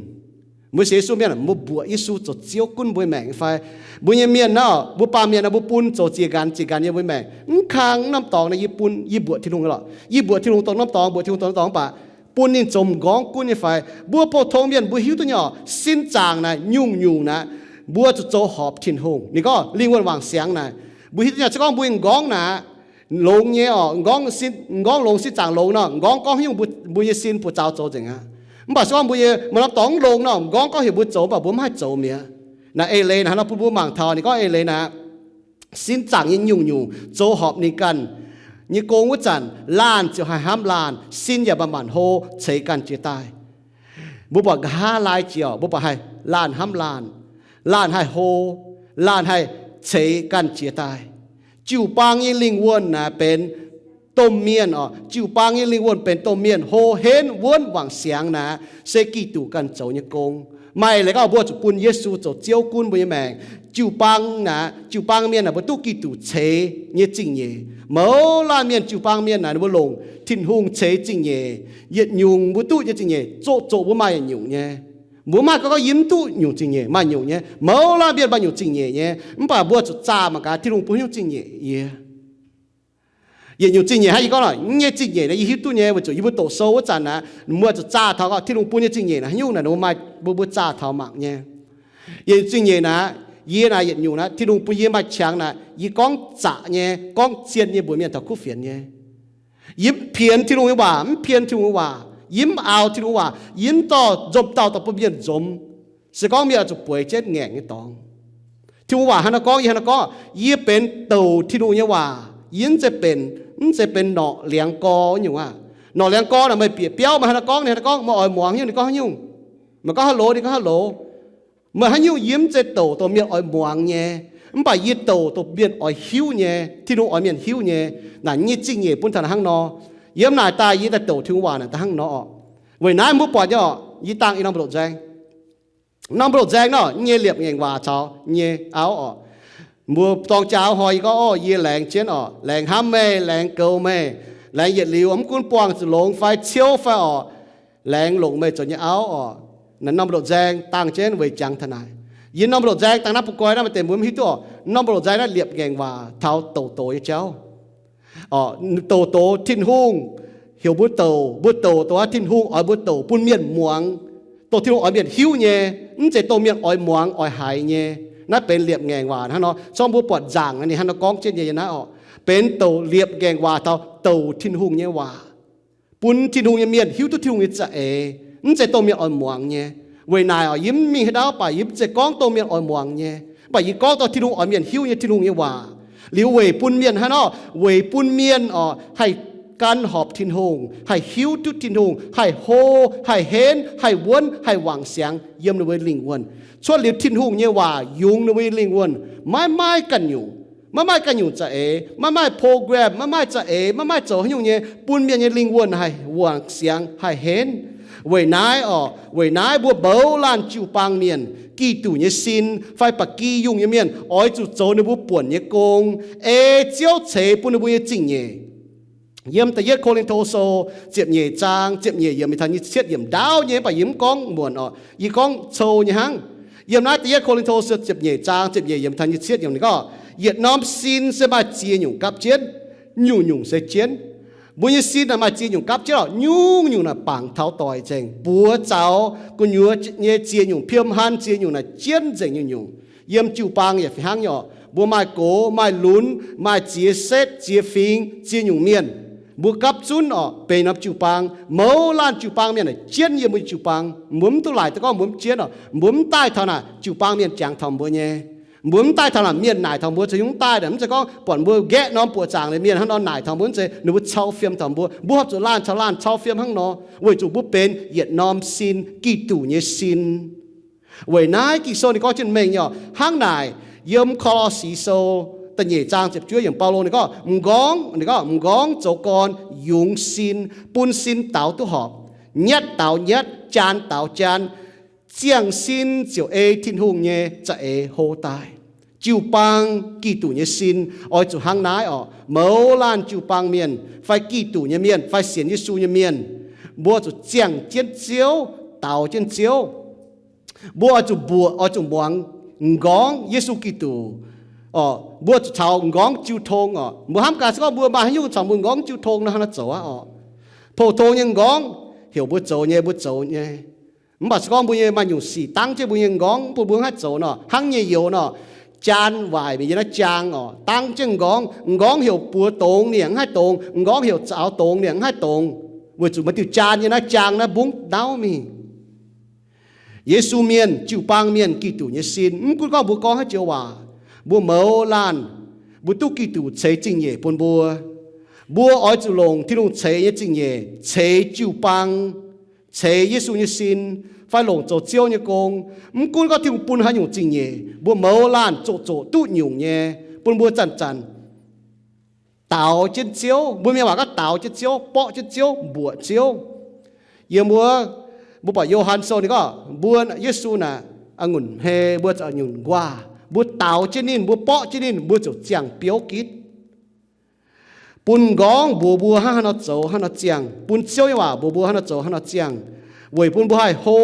mbuo sienx Yesu mienh, mbuo mbuoqc Yesu zoux Ziouv gunv mbuo maengc fai? Mbuo nyei mienh nor, mbuo baamh mienh nor, mbuo bun zoux ziex nqanx ziex nqanx nyei mbuo maengc. Mv kang norm dorngx naaic yie bun, yie mbuoqc Tin-Hungh lorqc. Yie mbuoqc Tin-Hungh dongh norm dorngx, mbuoqc Tin-Hungh dongh norm dorngx, mv baac bun ninh zoux m'nqorngv gunv nyei fai? Mbuo pou-tong mienh mbuo hiuv duqv nyei orqc, sin zaangc naaic nyungc-nyungc naaic, mbuo zuqc zoux horpc Tin-Hungh. Ninh gorngv lingh wuonh wangc siangx naaic, mbuo hiuv duqv nyei, se gorngv mbuo m'nqorngv naaic longx nyei orqc, m'nqorngv longx, sin zaangc longx nor, m'nqorngv gorngv haaix nyungc mbuo nyei sin buoz-zaux zoux nzengc aqv. Mv baac se gorngv mbuo nyei maaih norm dorngx mv longx nor, m'nqorngv gorngv heuc mbuo zoux, mv baac mbuo mv haih zoux mi'aqv. Naaic eix leiz naaic hnangv nor bun mbuo mangc taux, ninh gorngv eix leiz naaic, sin zaangc nyei nyungc-nyungc zoux horpc ninh ganh nyei gong wuov zanc, laanh ziouc haih hnamv laanh, sin yaac manc-manc hlo ceix ganh jiex daaih. Mbuo buatc nqa'haav laai jiex orqc, mbuo buatc haih laanh hnamv laanh, laanh haih hlo. laanh haih ceix ganh jiex daaih. Jiu-baang nyei lingh wuonh naaic benx domh mienh oc. Jiu-baang nyei lingh wuonh benx domh mienh hlo henv wuonv wangc siangx naaic, se Giduc ganh zoux nyei gong. Maaih leiz gorngv mbuo zuqc bun Yesu zoux Ziouv gunv mbuo nyei maengc. Jiu-baang naaic, jiu-baang mienh naaic mbuo duqv Giduc ceix nyei zingh nyeic. Mouz laanh mienh jiu-baang mienh naaic ninh mbuo longc Tin-Hungh ceix zingh nyeic. Yietc nyungc mbuo duqv nyei zingh nyeic zoqc zoqc mbuo maaih yietc nyungc nyei. Mbuo maaih gorngv yie mv duqv nyungc zingh nyeic, maaih nyungc nyei. Mouz laanh mienh maaih nyungc zingh nyeic nyei, mv baac mbuo zuqc zaah mangc gaax Tin-Hungh bun haaix nyungc zingh nyeic yie. Yietc nyungc zingh nyeic hnangv yie gorngv naaic, nyei zingh nyeic naaic yie hiuv duqv nyei, weic zuqc yie mbuo doqc sou wuov zanc naaic, mbuo zuqc zaah taux gorngv Tin-Hungh bun nyei zingh nyeic naaic haaix nyungc naaic, mbuo maaih, mbuo, mbuo zaah taux mangc nyei. Yietc nyungc zingh nyeic naaic, yie naaic yietc nyungc naaic, Tin-Hungh bun yie maaih qangx naaic, yie gorngv zaqc nyei, gorngv zien nyei mbuox mienh taux kuv fienx nyei. Yie mv pienx Tin-Hungh nyei waac, mv pien Tin-Hungh nyei waac, yie mv aaux Tin-Hungh waac, yie mv dorh nzomz dauh dorh bun mienh nzomz. Se gorngv mienh oix zuqc bueix jienv ngaengc nyei dorngx. Tin-Hungh waac hnangv naaiv gorngv, yie hnangv naaiv gorngv, yie benx douc Tin-Hungh nyei waac. Yie mv zeiz benx, mv zeiz benx norqc liangx gorx nyungc aqv. Norqc liangx gorx naaic meih bieqc biauv meih hnangv naaiv gorngv, ninh hnangv naaiv gorngv, meih oix muangx nyungc ninh gorngv haaix nyungc. Meih gorngv hello ninh gorngv hello. Meih haaix nyungc? Yie mv zeiz douc dongh mienh oix muangx nyei, mv baac yie douc dongh mienh oix hiuv nyei, Tin-Hungh oix mienh hiuv nyei. Naaic nyei zingh nyeic bun taux hnangv nor. Yiem naaic daaih yie daaih douc Tin-Hungh waac naaic daaih hnangv nor oc. Weic naaiv mbuo buatc nyei oc, yie dangh i norm mbu'ndongx nzaeng. Norm mbu'ndongx nzaeng nor, nyei liepc ngaengc waac taux nyei auv oc. Mbuo dorng jaa hnoi yie gorngv, Orv, yie laengz jienv oc, laengz hnamv meih, laengz goux meih, laengz yietc liuz mv gunv buangh zuqc longx fai ciouv fai oc, laengz longc meih zoux nyei auv oc. Naaiv norm mbu'ndongx nzaeng dangh jienv weic jangx taux naaic. Yie norm mbu'ndongx nzaeng dangh naaiv bun guai naaiv maaih deix mbuo mv hiuv duqv oc. Norm mbu'ndongx nzaeng naaiv liepc ngaengc waac taux douc doz nyei jauv. Orv, douc doz Tin-Hungh heuc mbuo douc, mbuo douc dongh Tin-Hungh oix mbuo douc bun mienh muangx, dongh Tin-Hungh oix mienh hiuv nyei, mv zeiz dongh mienh oix muangx oix haiz nyei. Naaiv benx liepc ngaengc waac hnangv nor. Zorqv mbuo buatc nzaangc ninh hnangv nor gorngv jienv nyei naaiv oc, benx douc liepc ngaengc waac taux douc Tin-Hungh nyei waac, bun Tin-Hungh nyei mienh hiuv duqv Tin-Hungh nyei za'eix, mv zeiz dongh mienh oix muangx nyei. Weic naaic oc, yie mv mingh haaix ndau baac yie mv zeiz gorngv dongh mienh oix muangx nyei, mv baac yie gorngv dongh Tin-Hungh oix mienh hiuv nyei Tin-Hungh nyei waac. Liuz weic bun mienh hnangv nor, weic bun mienh oc haih gan horpc Tin-Hungh, haih hiuv duqv Tin-Hungh, haih hlo, haih henv, haih wuonv, haih wangc siangx yiem ninh mbuo lingh wuonh. Cuotv liuz Tin-Hungh nyei waac yungz ninh mbuo nyei lingh wuonh, maiv maaih ganh nyungc, maiv maaih ganh nyungc za'eix, maiv maaih program, maiv maaih za'eix, maiv maaih zoux haaix nyungc nyei bun mienh nyei lingh wuonh haih wangc siangx haih henv. Weic naaiv oc, weic naaiv mbuo mouz laanh jiu-baang mienh, Giduc nyei sin fai ba'gi yungh nyei mienh oix zuqc zoux ninh mbuo buonc nyei gong, ei Ziouv ceix bun ninh mbuo nyei zingh nyeic. Yiem da'yietv Ko^lin^to Sou ziepc nyeic zaang ziepc nyeic yiemc taux nyic ziepc cietv yiemc ndaauv nyei, mv baac yie mv gorngv muonc oc, yie gorngv cou nyei hnangv. Yiem naaiv da'yietv Ko^lin^to Sou ziepc nyeic zaang ziepc nyeic yiemc taux nyic ziepc cietv yiemc ninh gorngv, yietc norm sin se maaih ziex nyungc gapv jienv, nyungc-nyungc se jienv. Mbuo nyei sin naaic maaih ziex nyungc gapv jienv oc, nyungc-nyungc naaic bangc taux doic nzengc, buoz zaux gu'nyuoz nyei ziex nyungc, piemh han ziex nyungc naaic jienv nzengc nyungc-nyungc. Yiem jiu-baang yaac fih hnangv nyei oc. Mbuo maaih gox, maaih lunx, maaih ziex setv, ziex fingx, ziex nyungc mienh. Mbuo gapv zunv oc, benx norm jiu-baang, mouz laanh jiu-baang mienh naaic jienv yiem mbuo nyei jiu-baang. Mbuo mv duqv laaic duqv gorngv mbuo mv jienv oc. Mbuo mv daaih taux naaic, jiu-baang mienh jangx taux mbuo nyei. Mbuo mv daaih taux naaic, mienh naaic taux mbuo caux hnyouv daaih naaic, mv zeiz gorngv buatc mbuo nqaeqv norm buoqc zaangc liuz mienh hnangv nor naaic taux mbuo, mv zeiz. Ninh mbuo cau fiem taux mbuo. Mbuo horpc zuqc laanh caux laanh cau fiem hnangv nor, weic zuqc mbuo benx yietc norm sin, Giduc nyei sin. Weic naaiv Ging-Sou ninh gorngv jienv mengh nyei oc. Hnangv naaic, yiem Ko^lo^si Sou da'nyeic zaang ziepc juov yiemc, Baulo ninh gorngv, m'nqorngv, ninh gorngv, m'nqorngv zoux gorn yungz sin, bun sin daaux duqv horpc. Nyatv daaux nyatv, jaan daaux jaan, ziangh sin ziouc ei Tin-Hungh nyei za'eix hlo daaih. Jiu-baang Giduc nyei sin oix zuqc hnangv naaiv oc. Mouz laanh jiu-baang mienh fai Giduc nyei mienh fai sienx Yesu nyei mienh, mbuo zuqc ziangh jienv Ziouv, daaux jienv Ziouv. Mbuo oix zuqc mbuoqc, oix zuqc muangx m'nqorngv Yesu Giduc oc. Mbuo zuqc caux m'nqorngv jiu tong oc. Mbuo hnamv gaax se gorngv mbuo maaih haaix nyungc caux mbuo m'nqorngv jiu tong nor, hnangv naaiv zoux aqv oc. Pou-tong nyei m'nqorngv heuc mbuo zoux nyei, mbuo zoux nyei. Mv baac se gorngv mbuo nyei maaih nyungc sic dangv jienv mbuo nyei m'nqorngv, mv bun mbuo mv haih zoux nor, hnangv nyei youz nor, jaan waaic mingh yiem naaiv jaang oc, dangv jienv m'nqorngv. M'nqorngv heuc buoz dongz ninh mv haih dongz, m'nqorngv heuc zaux dongz ninh mv haih dongz, weic zuqc maaih diuh jaan yiem naaiv jaang naaiv mbungv nauv mingh. Yesu mienh, jiu-baang mienh, Giduc nyei sin, mv gunv gorngv mbuo gorngv haaix joux waac, mbuo mouz laanh, mbuo duqv Giduc ceix zingh nyeic bun mbuo. Mbuo oix zuqc longc Tin-Hungh ceix nyei zingh nyeic ceix jiu-baang, ceix Yesu nyei sin, fai longc zoux Ziouv nyei gong. Mv gunv gorngv Tin-Hungh bun haaix nyungc zingh nyeic, mbuo mouz laanh zoqc zoqc duqv nyungc nyei, bun mbuo zanc-zanc daaux jienv Ziouv. Mbuo mienh waac gorngv daaux jienv Ziouv, borqv jienv Ziouv, mbuoqc Ziouv. Yiem wuov, mbuo buatc Yo^han Sou ninh gorngv mbuo, Yesu naaic a'ngunc hmei, mbuo zuqc a'ngunc nquaah. Mbuo daaux jienv ninh, mbuo borqv jienv ninh, mbuo ziouc ziangh biouv gitv. Bun m'nqorngv mbuox mbuo hnangv haaix nor zoux hnangv nor ziangh. Bun Ziouv nyei waac mbuox mbuo hnangv haaix nor zoux hnangv nor ziangh, weic bun mbuo haih hlo,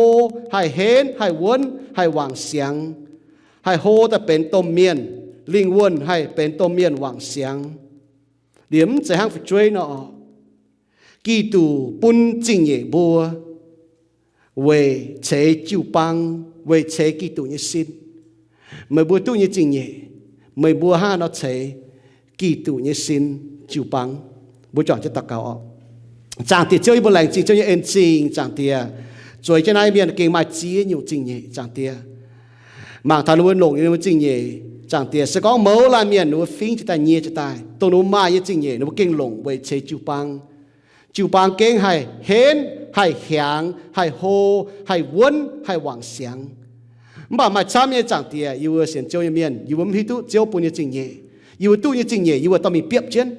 haih henv, haih wuonv, haih wangc siangx, haih hlo daaih benx domh mienh, lingh wuonh haih benx domh mienh wangc siangx. Liemh mv zeiz hnangv fu'jueiv nor. Giduc bun zingh nyeic mbuo weic ceix jiu-baang, weic ceix Giduc nyei sin. Meih mbuo duqv nyei zingh nyeic, meih mbuo hnangv haaix nor ceix Giduc nyei sin jiu-baang? Mbuo juangc jienv daux gaux oc. Zaangc Diex Ziouv, yie mbuo laengz zingh Ziouv nyei en-zingh. Zaangc Diex, zueiz jienv naaiv mienh gengh maaih ziex nyungc zingh nyeic. Zaangc Diex, mangc taux ninh mbuo longc ninh mbuo zingh nyeic. Zaangc Diex, se gorngv mouz laanh mienh ninh mbuo fingv jiez daaih, nyie jiez daaih, dongh ninh mbuo maaih nyei zingh nyeic ninh mbuo gengh longc weic ceix jiu-baang. Jiu-baang gengh haih henv, haih hiaangx, haih hlo, haih wuonv, haih wangc siangx. Mv baac maaih camv nyei, Zaangc Diex, yie mbuo sienx Ziouv nyei mienh, yie mbuo mv hiuv duqv Ziouv bun nyei zingh nyeic. Yie mbuo duqv nyei zingh nyeic yie mbuo dorh mingh biopv jienv.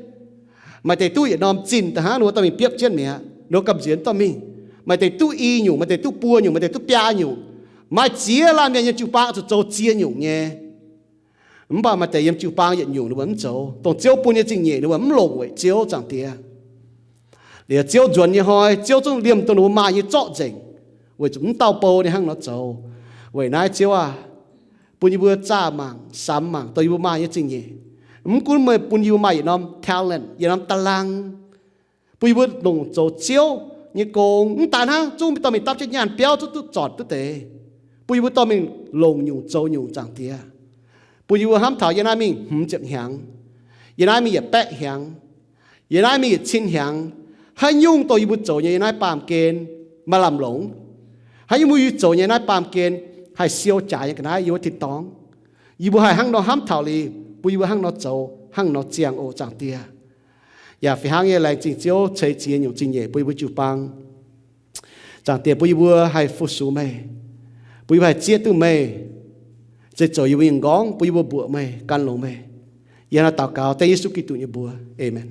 Maaih deix duqv yietc norm zinh daaih hnangv, ninh mbuo dorh mingh biopv jienv mi'aqv, ninh mbuo gamh nziex dorh mingh. Maaih deix duqv i nyungc, maaih deix duqv buo nyungc, maaih deix duqv biaa nyungc. Maaih ziex laanh mienh yiem jiu-baang zuqc zoux ziex nyungc nyei. Mv baac maaih deix yiem jiu-baang yietc nyungc ninh mbuo mv zoux. Dongh Ziouv bun nyei zingh nyeic ninh mbuo mv longc weic Ziouv, Zaangc Diex. Liuz Ziouv nzuonx nyei hnoi, Ziouv zungv liemh dongh ninh mbuo maaih nyei zorqv nzengc, weic zuqc mv dauh bou ninh hnangv nor zoux. Weic naaiv Ziouv aah, bun yie mbuo zaah mangc, samx mangc dongh yie mbuo maaih nyei zingh nyeic. Mv gunv meih bun yie mbuo maaih yietc norm talent, yietc norm da'lang, bun yie mbuo longc zoux Ziouv nyei gong. Mv daaih hnangv, zungv dorh mingh dapv jienv nyaanh biauv, zungv duqv zornc duqv deix, bun yie mbuo dorh mingh longc nyungc zoux nyungc, Zaangc Diex. Bun yie mbuo hnamv taux yie naaiv mingh hmz ziepc hnyangx, yie naaiv mingh yietc baeqv hnyangx, yie naaiv mingh yietc cin hnyangx, haaix nyungc dongh yie mbuo zoux nyei yie naaiv baamh gen maaih lamh longc? Haaix nyungc mbuo yie zoux nyei naaiv baamh gen haih siou jaaix nyei ga'naaiv yiem wuov tin-dorngh? Yie mbuo haih hnangv nor hnamv taux liuz, bun yie mbuo hnangv nor zoux, hnangv nor ziangh oc, Zaangc Diex. Yaac fih hnangv nyei, laengz zingh Ziouv ceix ziex nyungc zingh nyeic bun yie mbuo jiu-baang. Zaangc Diex, bun yie mbuo haih fu-sux meih, bun yie mbuo haih zieqv duqv meih, zeiz zoux yie mbuo nyei m'nqorngv, bun yie mbuo mbuoqc meih, gan longx meih. Yie hnangv naaiv daux gaux dengv Yesu Giduc nyei mbuox. Aamen.